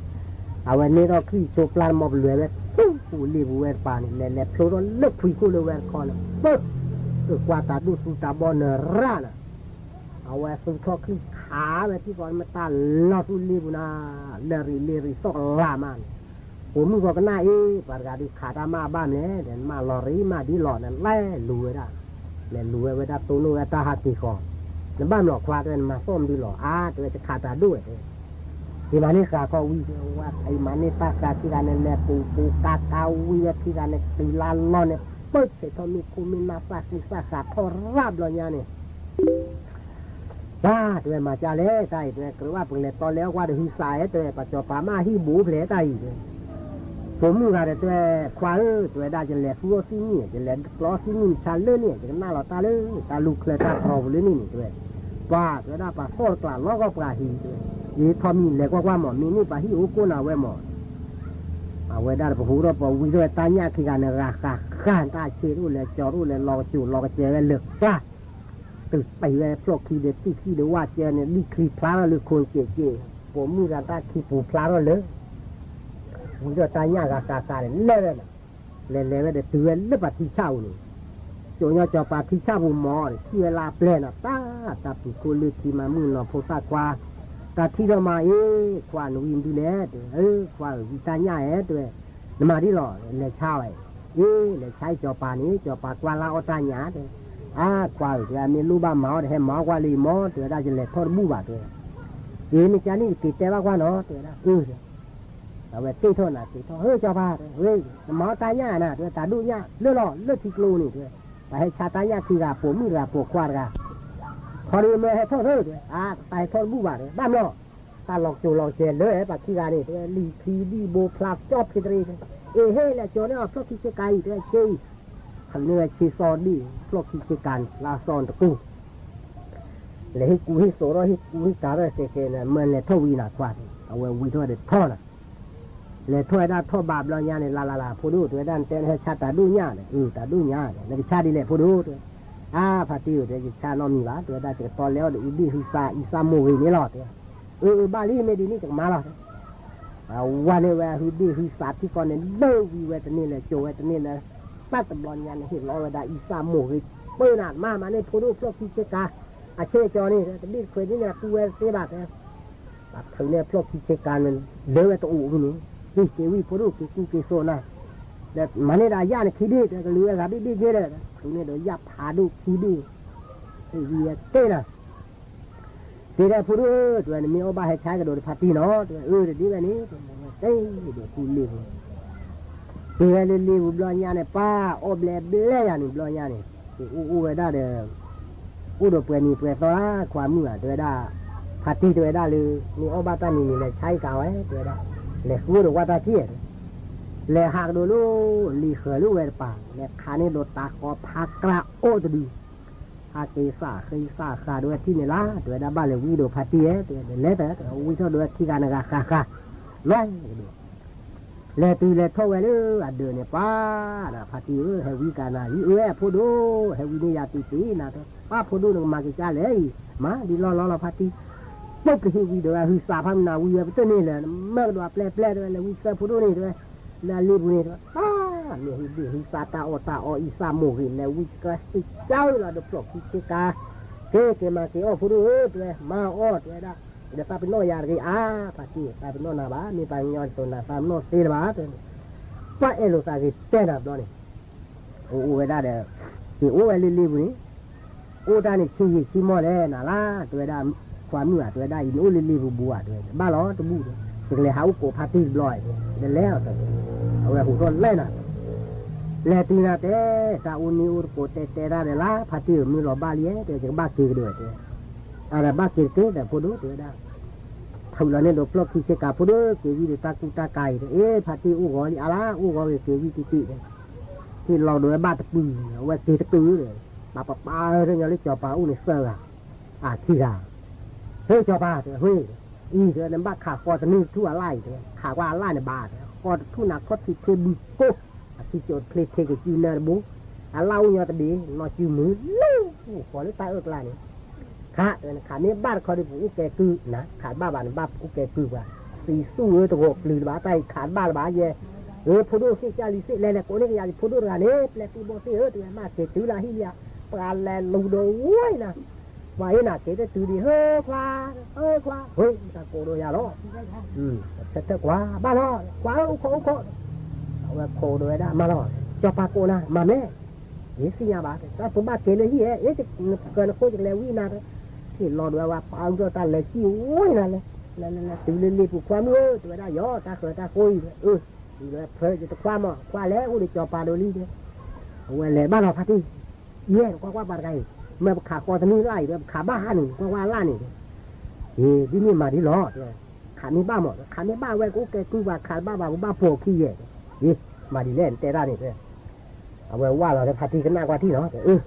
အဝဲန့ၢ်ထီၣ်ချံၣ်ဆိပျၢ်တမီပလွဲၤဝဲ, ပူၤလ့ပူၤဝဲတပၤန့ၣ် လဲၤလဲၤဖျိထီၣ်လၢခွံခိၣ်လၢဝဲတခီန့ၣ်, ပၢၢ်, ကကွၢ်တၢ်ဒိၣ်သူတၢ်ဘီနရၣ်နၤ, အဝဲသူထီၣ်ချံၣ်ခးဝဲထံကီၢ်မတၢ်လီၤသူလ့ပူၤနၤ, လၢရံးလ့ရံးသီၣ်ကလၤမးန့ၣ်, ပိာ်မုၣ်ဂီၤကနၣ်အ့ၣ် ပှၤတဂၤဒုးခးတၢ်မးဘၣ်မလဲၣ် ဒီးနမးလီၤရံးမးဒ်လီၤန့ၣ် လဲၤလူၤဝဲဒၣ်, လဲၤလူၤဝဲဝဲဒၣ်တိၢ်နီၣ်ဝဲတၢ်ဟးက့ၤဃီၤ, နဘၣ်မလီၤခွါတဲဝဲ နမၤသီၣ်မနုၤလီၤ အါ တဲဝဲ ယခးတၢ်ဒိၣ်ဝဲတဲ ယမၤန့ၢ်ဃာ်ခီဝံၤ ယမၤန့ၢ်တၢ်ဃာ်ခံဂၤန့ၣ် လဲၤပူၤပူၤကါကါဝံၤဝဲခံဂၤန့ၣ် တုၤလၢလီၢ်န့ၣ် ပၢၢ်ဆဲးထီၣ်မ့ၢ်ခိၣ်မ့ၢ်နၢ်သၣ်ဃံသၣ်ဃာ်ထီၣ်ရၣ်ဘျီညါန့ၣ် ပၢ် တဲဝဲ မၤကၢ်လဲၣ် တၢ်အံၤ တဲဝဲ ကြၢးဘၣ်ပကလဲၤတီလဲၤအီၣ်ကွၢ်ဒီးဟုသးဧၢ တဲဝဲ ပှၤစီၤပၤမ့ၢ်ဟံၣ်ဘူးဖျဲးတၢ်အံၤ တဲဝဲ ပိာ်မုၣ်ဂၤဒီး တဲဝဲ ခွါဧၢ တဲဝဲဒၣ် ယလဲၤဃုအီၣ်သံနံၣ် ယလဲၤကျီသံနံၣ်မဆါလၢန့ၣ် ယကနၣ်လီၤတၢ်လၢ တၢ်လူၢ်ချၢတၢ်တြီပူၤလၢန့ၣ်န့ၣ် တဲဝဲ ပှၤ တဲဝဲဒၣ် ပှၤသီၣ်တကျးလီၤဂီၢ်ပှၤဟံၣ် တဲဝဲ ယထီၣ်မံၤလဲၤကွၢ်ကွၢ်မး မ့ၢ်န့ၢ်ပှၤဟံၣ်အိၣ်ကိးနၤဝဲမး အဝဲဒၣ်တပဟူးထီၣ်ပဝံထီၣ်ဝဲတၢ်ညၣ်ခံဂၤန့ၣ် ဂၤဃာ်ဃာ်တၢ်ဆ့တအိၣ်လဲၤကၠီတအိၣ်လဲၤလီၤကစူၤလီၤကစဲးဝဲလၢကျါ တုၤပံးဝဲဖျီၣ်ခံဒီးတံၢ်ခံဒီးဝၣ်ကၢန့ၣ် လံၣ်ချံဖျါထီၣ်လၢခိၣ်စဲးကဲး ပိာ်မုၣ်ဂၤတၢ်ခံပူၤဖျါထီၣ်လၢ ဝံထီၣ်တၢ်ညၣ်ဂၤဃာ်ဃာ်န့ၣ် လဲၤဝဲန့ၣ် လဲၤလဲၤဝဲဒီးတုၤဝဲလၢပှၤထံဆၣ်ပူၤန့ၣ် ကၠိညီစီၤပၤထံဆၣ်ပူၤမးန့ၣ် ထံၣ်ဝဲလၢအပျဲၢ်န့ၣ် တၢ် တၢ်ပူၤခိၣ်လၢခံမၤမုၣ်နီၢ်ဖိသၣ်ခွါ တၢ်ထံၣ်ထီၣ်မးအ့ၣ် ခွါနဝံမနုၤလဲၣ် တဲဝဲ အၢ ခွါဧၢ ဝံတၢ်ညၣ်ဧဲ တဲဝဲ နမၤဒ်လဲၣ် လဲၤဆါဝဲ အ့ လဲၤဆါအံၤစီၤပၤန့ၣ် စီၤပၤကွၢ်လၢအီၣ်တၢ်ညၣ် တဲ အါ ခွါဧၢ တဲဝဲ အမ့ၢ်လိၣ်ဘၣ်မၤအီၣ်ဒီး ဟဲမၤအီၣ်ကွၢ်လၢယမီၢ် တဲဝဲဒၣ် ယလဲၤထီၣ်တဘူၣ်ဘၣ် တဲဝဲ အ့ မ့ၢ်ကန့ၣ် ယက့ၤတဲဘၣ်ကွၢ်နီၤ တဲဝဲဒၣ် အၢ အဝဲတ့ၢ်ထီၣ်နၤ က့ၤထီၣ် ဟၢ စီၤပၤ တဲဝဲ နမၤအီၣ်တၢ်ညၣ်နၤ တဲဝဲ တၢ်ဒိၣ်ညၣ်လၢလီၤ လၢထံကျိန့ၣ် တဲဝဲ ပှၤဟဲဆါတၢ်ညၣ်ခံဂၤ ပိာ်မုၣ်တဂၤ ပိာ်ခွါတဂၤ ခီဒီးမ့ၢ်ဟဲထီၣ်သၢ တဲဝဲ အါ တၢ်ဟဲထီၣ်တဘူၣ်ဘၣ် တဲဝဲ ဘၣ်မလီၤ တၢ်လီၤကစူၤလီၤကစဲးလၢပှၤခံဂၤန့ၣ် တဲဝဲ လံၣ်ခံဒံၣ်ဘိဖျါကၠီဖ့တရ့ အ့ဟ့ၣ် လဲၤကၠီန့ၢ်အီၤဖျီၣ်ခံဆ့ကၤအံၤ တဲဝဲ ဆ့အံၤ ခန့ၢ်ဝဲဆ့စီဒံၣ် ဖျီၣ်ခံဆ့ကၤန့ၣ် လၢအစီတကူၣ် လဲၤဟ့ၣ်ကူဟ့ၣ်သိးထီၣ် ဟ့ၣ်ကူဟ့ၣ်ကၤထီၣ်စဲးစဲးန့ၣ် မၢလဲၤထီၣ်ဝံၤနၤခွါ, အဝဲဝံထီၣ်ဒီးထီၣ်နၤ, လဲၤထီၣ်ဝဲဒၣ်ထီၣ်ဘးဘျီညါန့ၣ် လၢ်လၢ်လၢ် ဖိဒိၣ် တဲဝဲဒၣ် နတဲနဟဲဆါတၢ်ဒိၣ်ညါန့ၣ်, အတၢ်ဒိၣ်ညါန့ၣ် နကဆါဒ်လဲၣ်ဖိဒိၣ် တဲ, အါ ဖါတံၢ်ဧၢ တဲ ယဆါနီတမံၤဘၣ် တဲဝဲဒၣ် ယကတီလဲအီၣ်ဒီးအုၣ်ဘ့ၣ်ဟုသးအံသၣ်မိၢ်ဂ့ၤန့ၣ်လီၤ တဲ, အၢ အၢ ဘၣ်လံ မ့ၢ်ဒ်န့ၣ် ယကမၤလီၤ အဝဲန့ၣ်ဝဲဟုဘ့ၣ်ဟုသးထံကီၢ်န့ၣ် လၢဝံဝဲတန့ၢ်လၢၤ ကၠိဝဲတန့ၢ်လၢၤ, ပၢ်တဘျီညါန့ၣ် ဟ့ၣ်လီၤဝဲဒၣ်အံသၣ်မိၢ်ဂ့ၤ ပၢနၤမၤမၤန့ၣ် ဖိဒိၣ်ဖျီၣ်ခံဆ့ကၤ အဆ့ကၠီန့ၣ် တဘ့ၣ်တခွဲးဒ်န့ၣ် အကူဝဲတသ့ဘၣ်တဲ, ပှၤထုးန့ၢ်ဖျီၣ်ခံဆ့ကၤန့ၣ် ဒၢဝဲတအိၣ်ဝံၤန့ၣ်, က့ၤက့ၤဝံၤ ဖိဒိၣ်က့ၤကူက့ၤသိးနၤ, မၤန့ၢ်ဒၣ်ယၣ်နခံဒ့ၣ် တဲကလုာ်ဝဲဂၤဘ့ၣ်ဘ့ၣ်က့ဒီး ထုးန့ၢ်ဒီးယၣ်ဖးဒိၣ်ခံဒ့ၣ်, ဟ့ၣ်ဝံၤဝဲတ့ၢ်နၤ တဲဒၣ်ဖိဒိၣ်ဧၢ တဲဝဲ နမ့ၢ်အီၣ်ဘၣ်ဟဲဆါကဒီးဒီးဖါတံၢ်နီၤ တဲဝဲ အၢ တဒ်ဝဲန့ၣ် တဲဝဲ တဲဒီးကူလ့ပူၤ, က့ၤဝဲလၢလ့ပူၤဘျီညါန့ၣ် ပၢ်အီၣ်ဘျဲဘျဲယၤန့ၣ် ဘျီညါန့ၣ် က့ၤအိၣ်အိၣ်ဝဲဒၣ်ဒီး အိၣ်ဒီးပှဲၤနံၤပှဲၤသီလၢ ခွါမုၣ်ဧါ တဲဝဲဒၣ်, ဖါတံၢ်တဲဝဲဒၣ်လၢ မ့ၢ်အီၣ်ဘၣ်တၢ်မံၤမံၤလဲၤဆါအံၤကၤဝဲ တဲဝဲဒၣ်, လဲၤဃုအိၣ်ဒီးဝၣ်တၢ်ထံၣ် လဲၤဟးကဒီးလၢ လံၤဃၢၤလၢဝဲတပၤ လဲၤခးန့ၢ်ဒီးတၢ်ဃီဖးကြၢ်အိၣ်တဒု ဟးက့ၤသးဃ့သးဃာ်ဒိးဝဲထံၣ်န့ၣ်လၢ တဲဝဲဒၣ်ဘၣ်လဲၤဝံဒီးဖါတံၢ်ဧၢ တဲဝဲ လဲၤတၢ် ဝံထီၣ်ဒိးဝဲခံဂၤနဂၤဃၣ်ဃၣ် လွဲၢ်ကဒိး လဲၤတုၤလဲၤထီၣ်ဝဲလၢအဒၢးန့ၣ် ပၢ်နၤ ဖါတံၢ်ဧၢ ဟဲဝံကၤနၤလံ အၢ ဖိဒိၣ် ဟဲဝံန့ၢ်ယၤတံၢ်တံၢ်နၤ တဲ ပၢ်ဖိဒိၣ် နကမၤက့ၤကၢ်လဲၣ်အံၤ မၤဒ်လီၢ်လီၢ်လီၤ ဖါတံၢ် ပိာ်ကဟ့ၣ်ဝံဒီးဝဲဟုသးဖးမနၤဝံဝဲပတၢၢ်န့ၣ်လၢ နမၢကဒီးအပျဲၢ်ပျဲၢ် တဲဝဲ လဲၤဝံဆှၢဖိဒိၣ်န့ၣ် တဲဝဲ လၢအလ့ပူၤန့ၣ် တဲဝဲ ပၢ် မ့ၢ်ဟုဘ့ၣ်ဟုသးတၢ်အီၣ်တၢ်အီအံသၣ်မိၢ်ဂ့ၤ လဲၤဝံကဲဟ့ၣ်ကၢလီၤဒီးဖျီၣ်ခံဆ့ကၤ က့ၤက့ၤမၤက့ၤအီၣ်ဖိဒိၣ်ဧၢ တဲဝဲ မၤအီၣ် တဲဝဲဒၣ် ဒီးသးပနီၣ်ယၤတဂ့ၤအါ ဖါတံၢ် သးပနီၣ်နၤဘၣ် မ့ၢ်ပှၤကညီတတိၤနၤ သးပနီၣ်သ့လၢၤဘၣ် တဲဝဲ ပၢ်အဲၣ်လိာ်သးဂ့ၤတဲနၤဘျီန့ၣ် အိၣ်အိၣ်ဝဲဒၣ်ဒီး က့ၤအိၣ်ဝဲလၢလ့ပူၤန့ၣ် အိၣ်တၢ်န့ၣ်ဆံးယံာ်ဆံးမီၢ်လဲၣ်နၤလၢ တဲဝဲဒၣ် ခွါမုၣ်ဧါ တဲဝဲဒၣ် အံၤနအိၣ်လၢလ့ပူၤဘူးဧါ တဲဝဲ ဘၣ်လီၤတဘူၣ် ယကလဲၤဟးအိၣ်ကိးဖါတံၢ်တဘျီ ဒီးလဲၤအီၤတ အဝဲဟူးထီၣ်လဲၣ်နၤ လဲၤတုၤနၤတဲ တၢ်အိၣ်နံၤအိၣ်တကိးတဲတဲတၢ်ဒီးလၢ ဖါတံၢ်ဧၢ မုၢ်လီၤဘၣ်လံ တဲ ယကဘၣ်က့ၤကဒီးတဲ အဒီးဘၣ်က့ၤတက့ၢ်ဒီးဖိဒိၣ် တဲဝဲဒၣ် ထုးလီၤန့ၢ်ဒီးဖျီၣ်ခံဆ့ကၤဖိဒိၣ် က့ၤဝံဒီးတၢ်ကူတၢ်ကၤအံၤ အ့ ဖါတံၢ်အိၣ်ဂီၤလံအါလါ အိၣ်ဂီၤဂ့ၤက့ၤဝံတံၢ်တံၢ် ဟ့ၣ်လီၤဒီးဝဲဘၣ်တပုၢ် အဝဲက့ၤတကုာ်ဒီး ပှၤပပာ်အၢထီၣ်ညီလၢစီၤပၤအိၣ်န့ၣ်သၢဂၤ အခံဂၤ ဟ့ၣ်စီၤပၤ တဲဝဲ အံၤ တဲဝဲ နဘၣ်ခးဃီတနုၢ်ထူၣ်အလၣ်အံၤ တဲဝဲ ခးကွၢ်အလၣ်န့ၣ်ဘၣ် တဲဝဲ ဃီတထူၣ်နၤခီၣ်ထံးထ့ဘုကိၢ် အခံကၠိတချ့ထ့ကစုနၢတဘိ အလၣ်အိၣ်ညီတဘ့ၣ် နီၢ်စုမုၢ်လၢ အိၣ်ဃီလၢတၢ်အၢၣ်ကျါန့ၣ် ခး တဲဝဲ နခးမ့ၢ်ဘၣ်တခီဒီးပအိၣ်ကဲကုၢ်နၤ ခးဘၣ်ဘၣ်န့ၣ်ဘၣ်အိၣ်ကဲကုၢ်ပှၤ သံသူၣ်ဧၢတဂီၤပျုၤတဘၣ် တၢ်အံၤခးတဘၣ်လၢၤဘၣ်ယဲ ဧၢ ဖိဒိၣ်သ့ၣ်ကၢ်လံၤသ့ၣ် လဲၤလဲၤကိးန့ၢ်ကယၤယဖိဒိၣ်တဂၤန့ၣ် ပျဲၢ်သ့ၣ်ဘီၣ်သ့ၣ်ဧၢ တဲဝဲ မ့ၢ်က့ၤတုၤလၢဟံၣ်လံဧါ ပှၤလဲၤလူၤဒီးဝဲနၤ ပှၤအ့ၣ်နၤက့ၤတတုၤဒံး ဟၢခွါ ဟၢခွါ ဟ့ၣ် တၢ်ကိးဒီးယၤလီၤ ဆၢထၢၣ်ကွၢ် ဘၣ်လီၤ ကွၢ်ဧၢ အိၣ်ခိးအိၣ်ခိး အဝဲခိးဒီးဝဲဒၣ် မၤလီၤ စီၤပၤကိးနၤ မၤမဲာ် ယသ့ၣ်ညါဘၣ် တၢ်ပဘၣ်က့ၤလၢဟံၣ်ဧၢ အ့ၣ် နကၢၤနဃိယကလဲၤဝံနၤ ဟ့ၣ်လီၤဒီးဝဲပာ်အူထီၣ်တၢ်လဲၤစံၣ်ဝဲနၤလဲၤ လဲၤလဲၤလဲၤတုၤလၢလ့ပူၤခွါမုၣ်ဧၢ တဲဝဲဒၣ်ယီၤ တၢ်ဃၢၤတၢ်ဃိအံၤ အၢ တုၤလၢဖၢယတခွါမး ခွါလဲၤအိၣ်ဒီးစီၤပၤဒီးလံ အဝဲလဲၤဘၣ်လီၤဖါတံၢ် ယဲ နကွၢ်ကွၢ်ပှၤတဂၤအံၤ မ့ၢ်ပခးဃီတနုၢ်လၢ်အံၤဒီး ပခးဘၣ်ဟးန့ၣ် နကွၢ်ကွၢ်အလၣ်န့ၣ် အ့ ဒ်န့ၣ်မၤဒ်လီၤ တဲ ခးမ့ၢ်ဘၣ်မး ခးမ့ၢ်ဘၣ်ဝဲကအိၣ်ကဲကုၢ်ပှၤ ခးတဘၣ်ဘၣ် ပဘၣ်ပိာ်ခံယဲၢ် အ့ မၤဒ်လဲၣ် နတဲတၢ်န့ၣ် တဲ အဝဲဝၢ်လီၤလၢဖါတံၢ်ကနၣ်ကွၢ်ထံၣ်လီၤ တဲ အၢ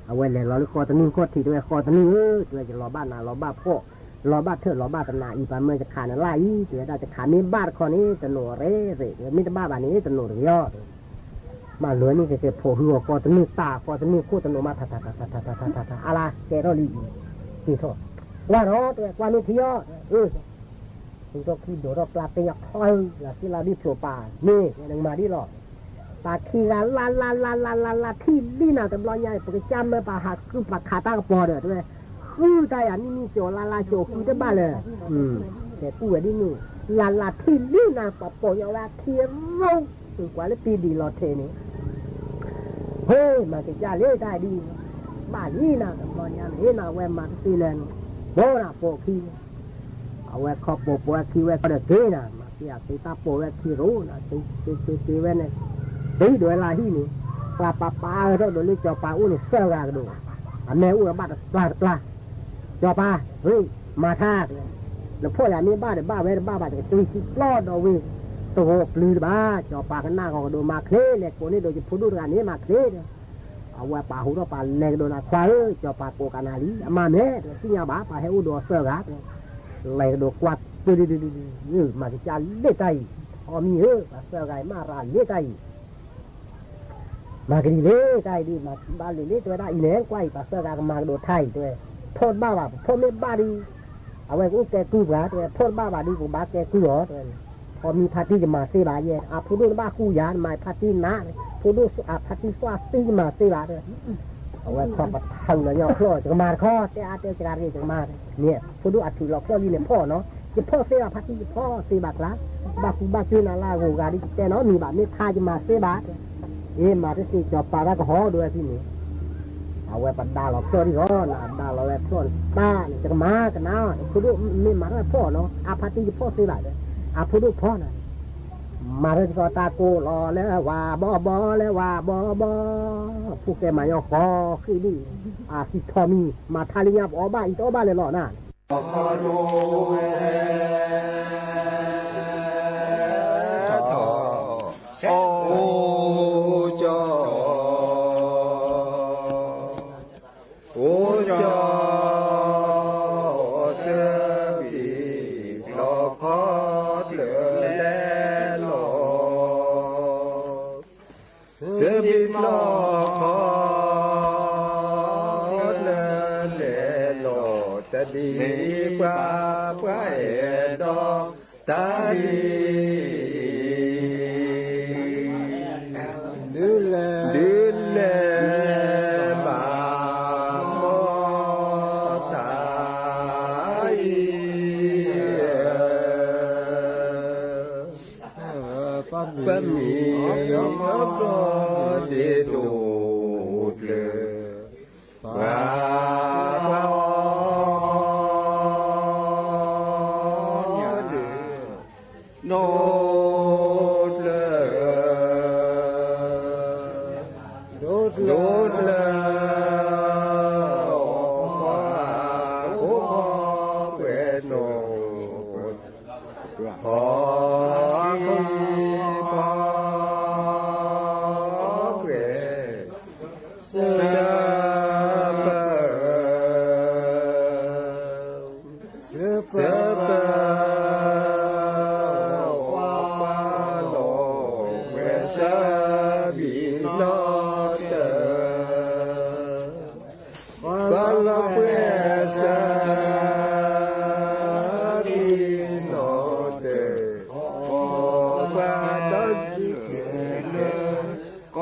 အဝဲလဲၤလီၤလၢဃီတနုၢ်ခီၣ်ထံး တဲဝဲဃီတနုၢ်ဧၢ တဲဝဲ ယလီၤဘၣ်နၤလီၤဘၣ်ဖှီၣ် လီၤဘၣ်ထၢၣ်လီၤဘၣ်တနၤအံၤ ပှၤမၢယခးနလၢ်အံၤ တဲဝဲဒၣ် ယခးမ့ၢ်ဘၣ်တခီန့ၣ် တနိးရ့ရ့ မ့ၢ်တဘၣ်ဘၣ်န့ၣ် တနိးတဂ့ၤအီၤ တဲ မၤလိန့ၣ်ကကဲဖိးဟုအီၤဃီတနုၢ်တၢ် ဃီတနုၢ်ခိၣ်တနိးမး ထးထးထးထးထးထးထးထး အါလါကဲထီၣ်လံအံၤ က့ၤထီၣ် ကွၢ်ဒီး တဲဝဲ ကွၢ်မ့ၢ်ထံအီၤ အၢ ဃုထီၣ်ခံဒိးထီၣ်ကျါ သ့ၣ်ညါချီ လၢသ့ၣ်လၢဒ်ဖျိးပာ် မ့ၢ်နမၤဒ်လီၤ ပှၤခံဂၤလၢ်လၢ်လၢ်လၢ်လၢ်လၢ်ထံၣ်လံနၤတဘျီညါ ပကစၢ်မၢပှၤဟးဃုပှၤခးတၢ်ကပီၤဒီး တဲဝဲ ဃုတၢ်ယၤမံမံကၠီၤလၢ်လၢ်ကၠီၤဃုတဘၣ်လၢၤ တဲကူၣ်ဝဲဒ်န့ၣ် လၢ်လၢ်ထံၣ်လံနၤ ပှၤပိာ်ညီဝဲအခံရိ ကွၢ်လၢပံဒံးလီၤထဲးန့ၣ် ဟ့ၣ် မၤကစၢ်လၢတၢ်ဒ် ဘၣ်လံနၤတဘျီညါန့ၣ် နဝဲမၤတသ့လၢၤန့ၣ် ပိာ်နၤပိာ်ခံ အဝဲခီပိာ်ပိာ်ဝဲခံဝဲခီဒီးက့ၤနၤ မၤက့ၤအက့ၤတၢ်ပိာ်ဝဲခံရိနၤ က့ၤက့ၤက့ၤက့ၤဝဲန့ၣ် တုၤဒိးဝဲလၢဟံၣ်န့ၣ် ပှၤပာ်ပာ်အၢထီၣ်ဒိးလၢစီၤပၤအိၣ်န့ၣ်သၢဂၤကဒီး အမဲာ်အိၣ်ဒီးဘၣ်တပျၢ်တပျၢ် စီၤပၤ ဟ့ၣ် မၤထါ နဖှီၣ်ယၤမ့ၢ်ဘၣ်ဒီးဘၣ်ဝဲတဘၣ်ဘၣ် တကတ့ၢ်စုပျီဒီးဝ့ၢ် တဂီၤပျုၤတဘၣ် စီၤပၤကနၣ်ဂီၤကဒီးမၤချ့ လဲၤကိးန့ၢ်ဒီးယဖိဒိၣ်တဂၤန့ၣ် မၤချ့ဒီး အဝဲပာ်ဟူထီၣ်ပာ်လဲၤကဒီးနၤ ခွါဧၢ, စီၤပၤကိးကနၤလံ အမါမဲာ် တဲ သ့ၣ်ညါဘၣ် ပှၤဟဲအိၣ်ဒီးသၢဂၤ တဲ လဲၤကဒီးကွၢ် မၤကစၢ်လ့ၣ်တၢ်အံၤ အီမံၤဧၢ, ပှၤသၢဂၤအံၤ မၤရၤလ့ၣ်တၢ်အံၤ မၤကလံၤလ့ၣ်တၢ်အံၤဒ် မၤဘၣ်လံၤလ့ၣ် တဲဝဲဒၣ်အံၤန့ၣ် ကွၢ်အံၤ ပှၤသၢဂၤကမၤကဒီးထါအံၤ တဲဝဲ ဖီၣ်တဘၣ်ဘၣ် ပဖီၣ်မ့ၢ်ဘၣ်ဒီး အဝဲကအိၣ်ကဲကုၢ်ပှၤ တဲဝဲ ဖီၣ်တဘၣ်ဘၣ်ဒီး ပကဘၣ်ကဲကုၢ်အီၤ တဲဝဲ အီမံၤဖါတံၢ်ယမၤသ့ဘၣ်ယဲ အဖိဒိၣ်တဘၣ်ဃူယၤ နမၤဖါတံၢ်နး ဖိဒိၣ်အဖါတံၢ်သွၣ်သံ ယမၤသ့ဘၣ် တဲဝဲ အဝဲခီပထၢလီၤညီဖျီၣ် ယကမၤတခီ တဲအါတဲစှၤတဂ့ၤ ယကမၤ န့ၣ် ဖိဒိၣ်အထုးလီၤဖျီၣ်လံန့ၣ် ဖီၣ်နီၤ ယဖီၣ်သ့ဘၣ်ဖါတံၢ် ယဖီၣ်သ့ဘၣ်ကျါ ဘၣ်ဃူဘၣ်ကၠွ့နၤလၢအဂီၤဂၤဒ် ယတဲနီတမံၤဘၣ် မ့ၢ်ထါယမၤသ့ဘၣ် အ့ မၤတသ့ စီၤပၤတၢ်ကဟီဒိဝဲဖဲန့ၣ် အဝဲပဒါလီၤဖျီၣ်ဒံးဟီ နဒါလီၤဝဲဖျီၣ်န့ၣ် တၢ်န့ၣ် ယကမၤကနၣ် ယဖိဒိၣ်မ့ၢ်မၤထီၣ်ဖီၣ်နီၤ အဖါတံၢ်ယဖီၣ်သ့ဘၣ် အဖိဒိၣ်ဖီၣ်နၤ မၤထီၣ်ကီတၢ်ကိးလီၤလၢဝၤဘီဘီ လၢဝၤဘီဘီ ဖိၣ်ဃဲမၤညီဃီဃ့ဒံး အသံထီၣ်မံၤ မၤထါလၢညါပအီၣ်ဘၣ်အံၤတအီၣ်ဘၣ်လဲၣ်လီၤနၤ အိၣ်ကၠီ အိၣ်ကၠီ စၢဘံၣ်ကျီခီကျၢၢ်လဲၤလီၤ စၢဘံၣ်ကျီခီကျၢၢ်လဲၤလီၤ တၢ်ဒ်ပှၤပှၤအဲၣ်ဒိး တၢ်ဒ် ဒုးလဲၤ ဒုးလဲၤဘၣ်မီၢ်တၢ် ပမံၤအီၤဘျီဒ့ဒိၣ် ကျၢၢ် ပှၤ ပှၤအီၣ်ညၣ် ဒိၣ်ကျၢၢ် ဒိၣ်ကျၢၢ် အီၣ်ခိးပှဲၤနီၣ် ဖီၣ်ဃံဖီၣ်ပှဲၤ စၢပၢ စၢပၢ ကွၢ်လီၤပှဲၤစၢဘံၣ်နီၣ်တၢၢ် ကွၢ်လီၤပှဲၤစၢ ဘံၣ်နီၣ်တၢၢ် ပှၤဒီးစံၣ်ကဲၤလၢ ကီၢ်ပှၤ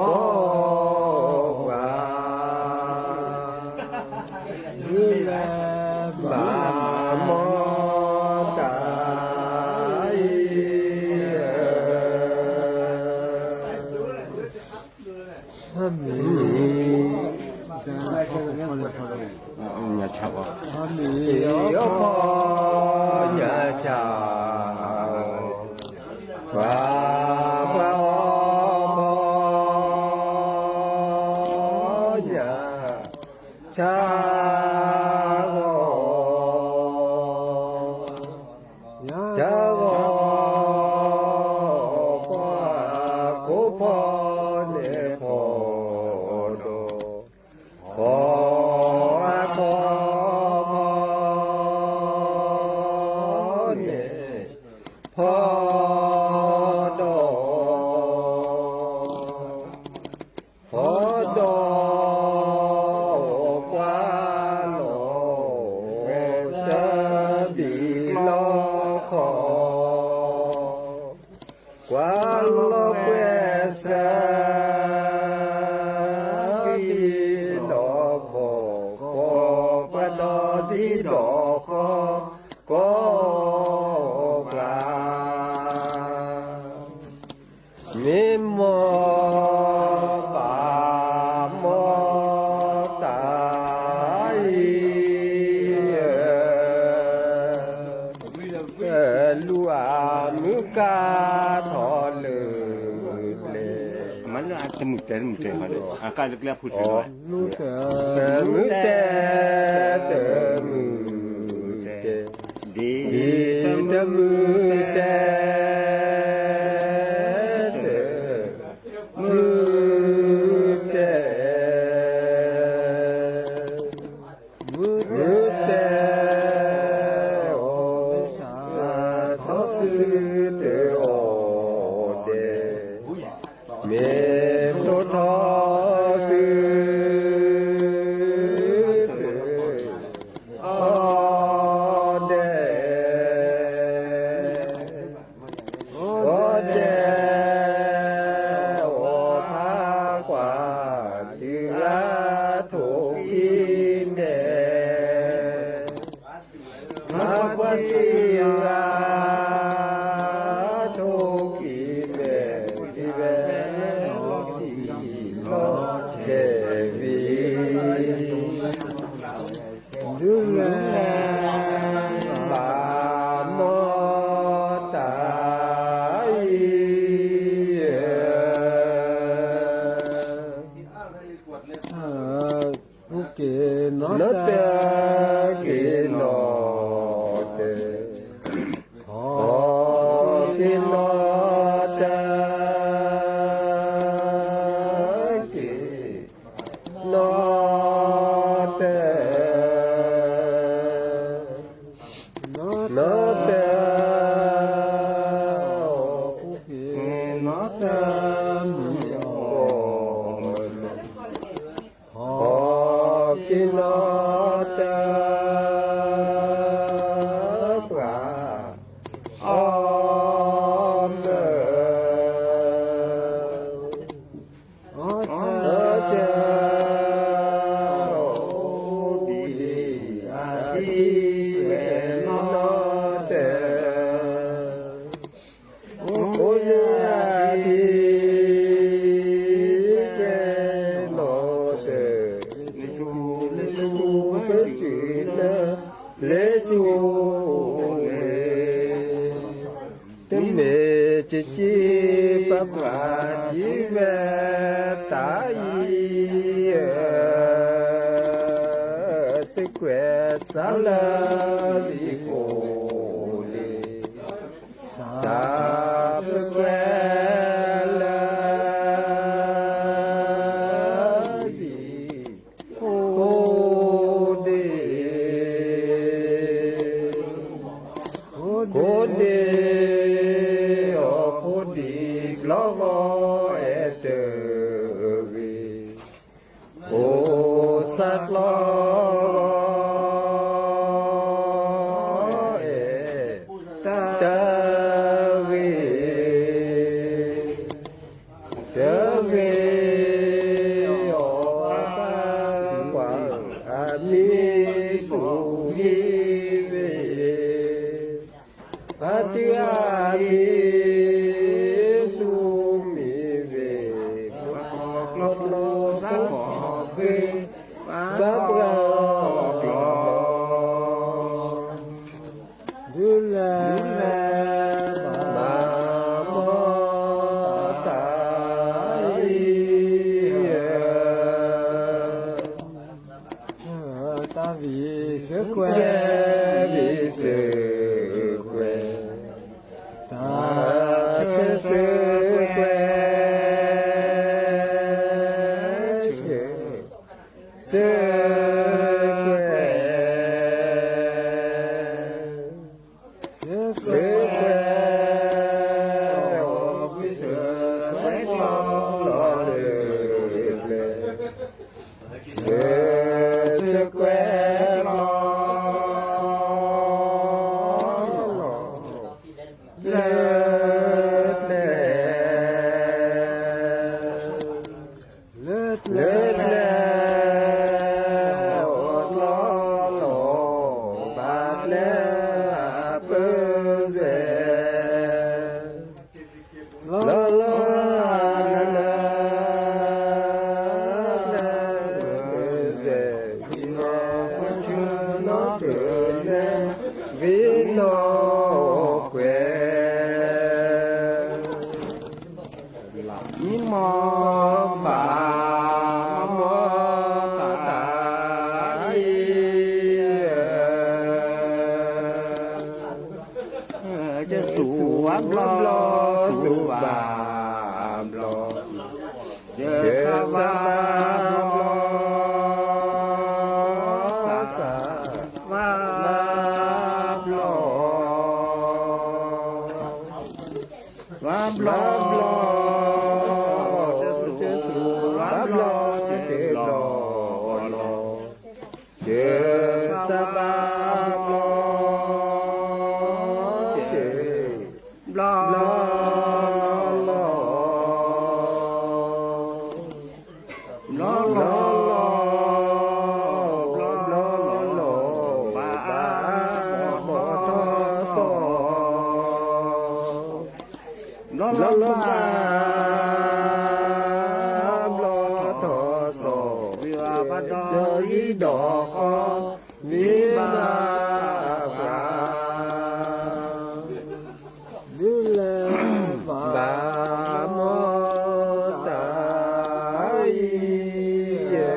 ဒုးလဲၤဘၣ်မီၢ်တၢ်အံၤ မံၤ ညၣ်ဆၣ် ညၣ်ဆၣ် ပှၤ ပှၤအီၣ်ဖီညၣ် ဆၣ်ဂီၤ ဆၣ်ဂီၤ ပှၤခိၣ်ဖီန့ၣ်ဖီဒီး ဖီ ဖီန့ၣ် ဖီဒီး ဖီဒီး ကွၢ်လီၤ စၢဘံၣ်လီခီ ကွၢ်လီၤပှဲၤစၢဘံၣ်လီခီ ကီၢ်ပှၤဒီးစံၣ်ဒီးဃီ ကီၢ်ပှၤ မ့ၢ်မီၢ်ဘၣ်မီၢ်တၢ်အံၤ လူၤအမုၢ်ကါထီၣ်လၢကျဲ မ့ၢ်လၢအတမုာ်တဲတမုာ်တဲ အကါလၢကျဲအဖုၣ်စၢၤ တမုာ်တဲ တမုာ်တဲ ဒ်တမုာ်တဲ တမုာ်တဲ က့ၤနီၢ်တၢ်, က့ၤနီၢ်တၢ်, ဟီၣ်က့ၤနီၢ်တၢ်, က့ၤနီၢ်တၢ်, နီၢ်တၢ်, ဟီၣ်က့ၤနီၢ်တၢ်မုၢ်အီၣ်မုၢ် ဟီၣ်က့ၤနီၢ်တၢ် ပှၤအီၣ်မၢ, အီၣ်ဆၢ, အိၣ်ဘှံးအထံဝဲ နီၢ်တၢ် အိၣ်လၢအထံ ကွဲးနီၢ်တၢ်, လၢဆူလၢဆူပစၢၤလၢ လၢဆူဝဲ, တမ့ၢ်ကက့ၤ ပပှၤကံၤဝဲတၢ်အံၤဧၢ, စံးကွဲးစၢ်လၢသံးကိးလံ, စၢ်စံးကွဲးလၢသံးကိးဒ့, ကိးဒ့, အိၣ်ခိးဒ့ကျီၢ်ဂီၤ အဲၣ်တဂ့ၤ, အိၣ်ဆၣ်ကျီၢ်ဂီၤ အဲၣ်တဂ့ၤ, တဂ့ၤ, အီၣ်ပၢ်ပှၤအမံၤဆူၣ်မံၤဝ့ၤ, ပၢ်တုၤအမံၤဆူၣ်မံၤဝ့ၤ, ပှၤကျီကျီစၢ်ခီဃ့, ပၢ်ပှၤကျီကျီ, ဒုးလဲၤ ဘၣ်မၤတၢ်အံၤဧၢ, တၢ်ဝံစၢကွဲး, ဝံစၢကွဲး, တၢ်ဆၢစၢကွဲး, ဆၢကွဲး, ဆၢကွဲး, ဆၢကွဲး, ဆၢကွဲး, ဆၢကွဲး, ဆၢကွဲး, ဆၢကွဲး, လၢကျဲ, လၢကျဲ, လၢကျဲ, အိၣ်လီၤလီၤ, ဘၣ်ကျဲအပၢၢ်စဲ, လီၤလီၤ, လၢကျဲ, ဝံၤနီၢ်ဆၢနီၢ်တၢ်လဲၣ်, ဝံၤနီၢ်ကွဲး မံမီၢ်ဘၣ်မီၢ်တၢ်အံၤ, ကစူၤဝါဘျီ, စူၤဝါဘျီ, ကစၢ်ဝါဘျီ, ကစၢ်ဝါဘျီ ဘျီဘျီ, ကစူၤဘျီဘျီ, ကဘျီလီၤ, ကစၢ်ဘၣ်ဘျီ, ကဘျီလီၤ, ဘျီလီၤလီၤ, ဘျီလီၤလီၤ, ဘၣ်ဘီၣ်ထီၣ်စီၤ ဘျီလီၤဘၣ်, ဘျီထီၣ်စီၤ, ဝံၤဘၣ်ဒီးအံၤဒီးဃီ, ဝံၤဘၣ်ပှၤ, ဒုးလဲၤဘၣ်မီၢ်တၢ်အံၤဧၢ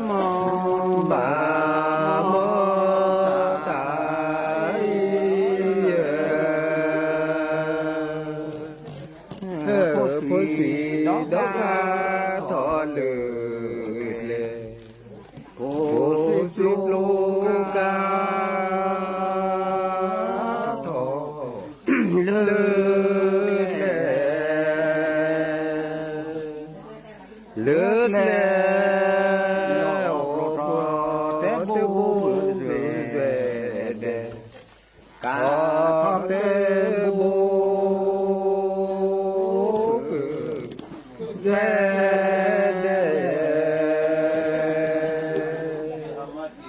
မံမီၢ်ဘၣ်မီၢ်တၢ်အံၤဧၢ, ဖိသံဒီကါထီၣ်လၢကျဲ, ဖိသံပျိကါထီၣ်လၢကျဲ လၢကျဲ, အိၣ်ကျီတဲဘိဘိစဲးဒဲး, ကါထီၣ်တဲဘိ စဲးဒဲး,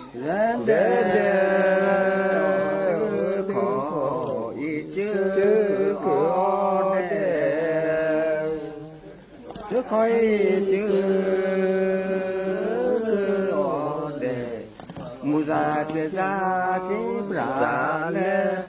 စဲးဒဲး, ခီၣ်အံၤကၢကအီၤဒဲး, ကၢခီၣ်အံၤကၢကအီၤဒဲး, မူဒါကဲဒါက့ၤပြးလဲၣ်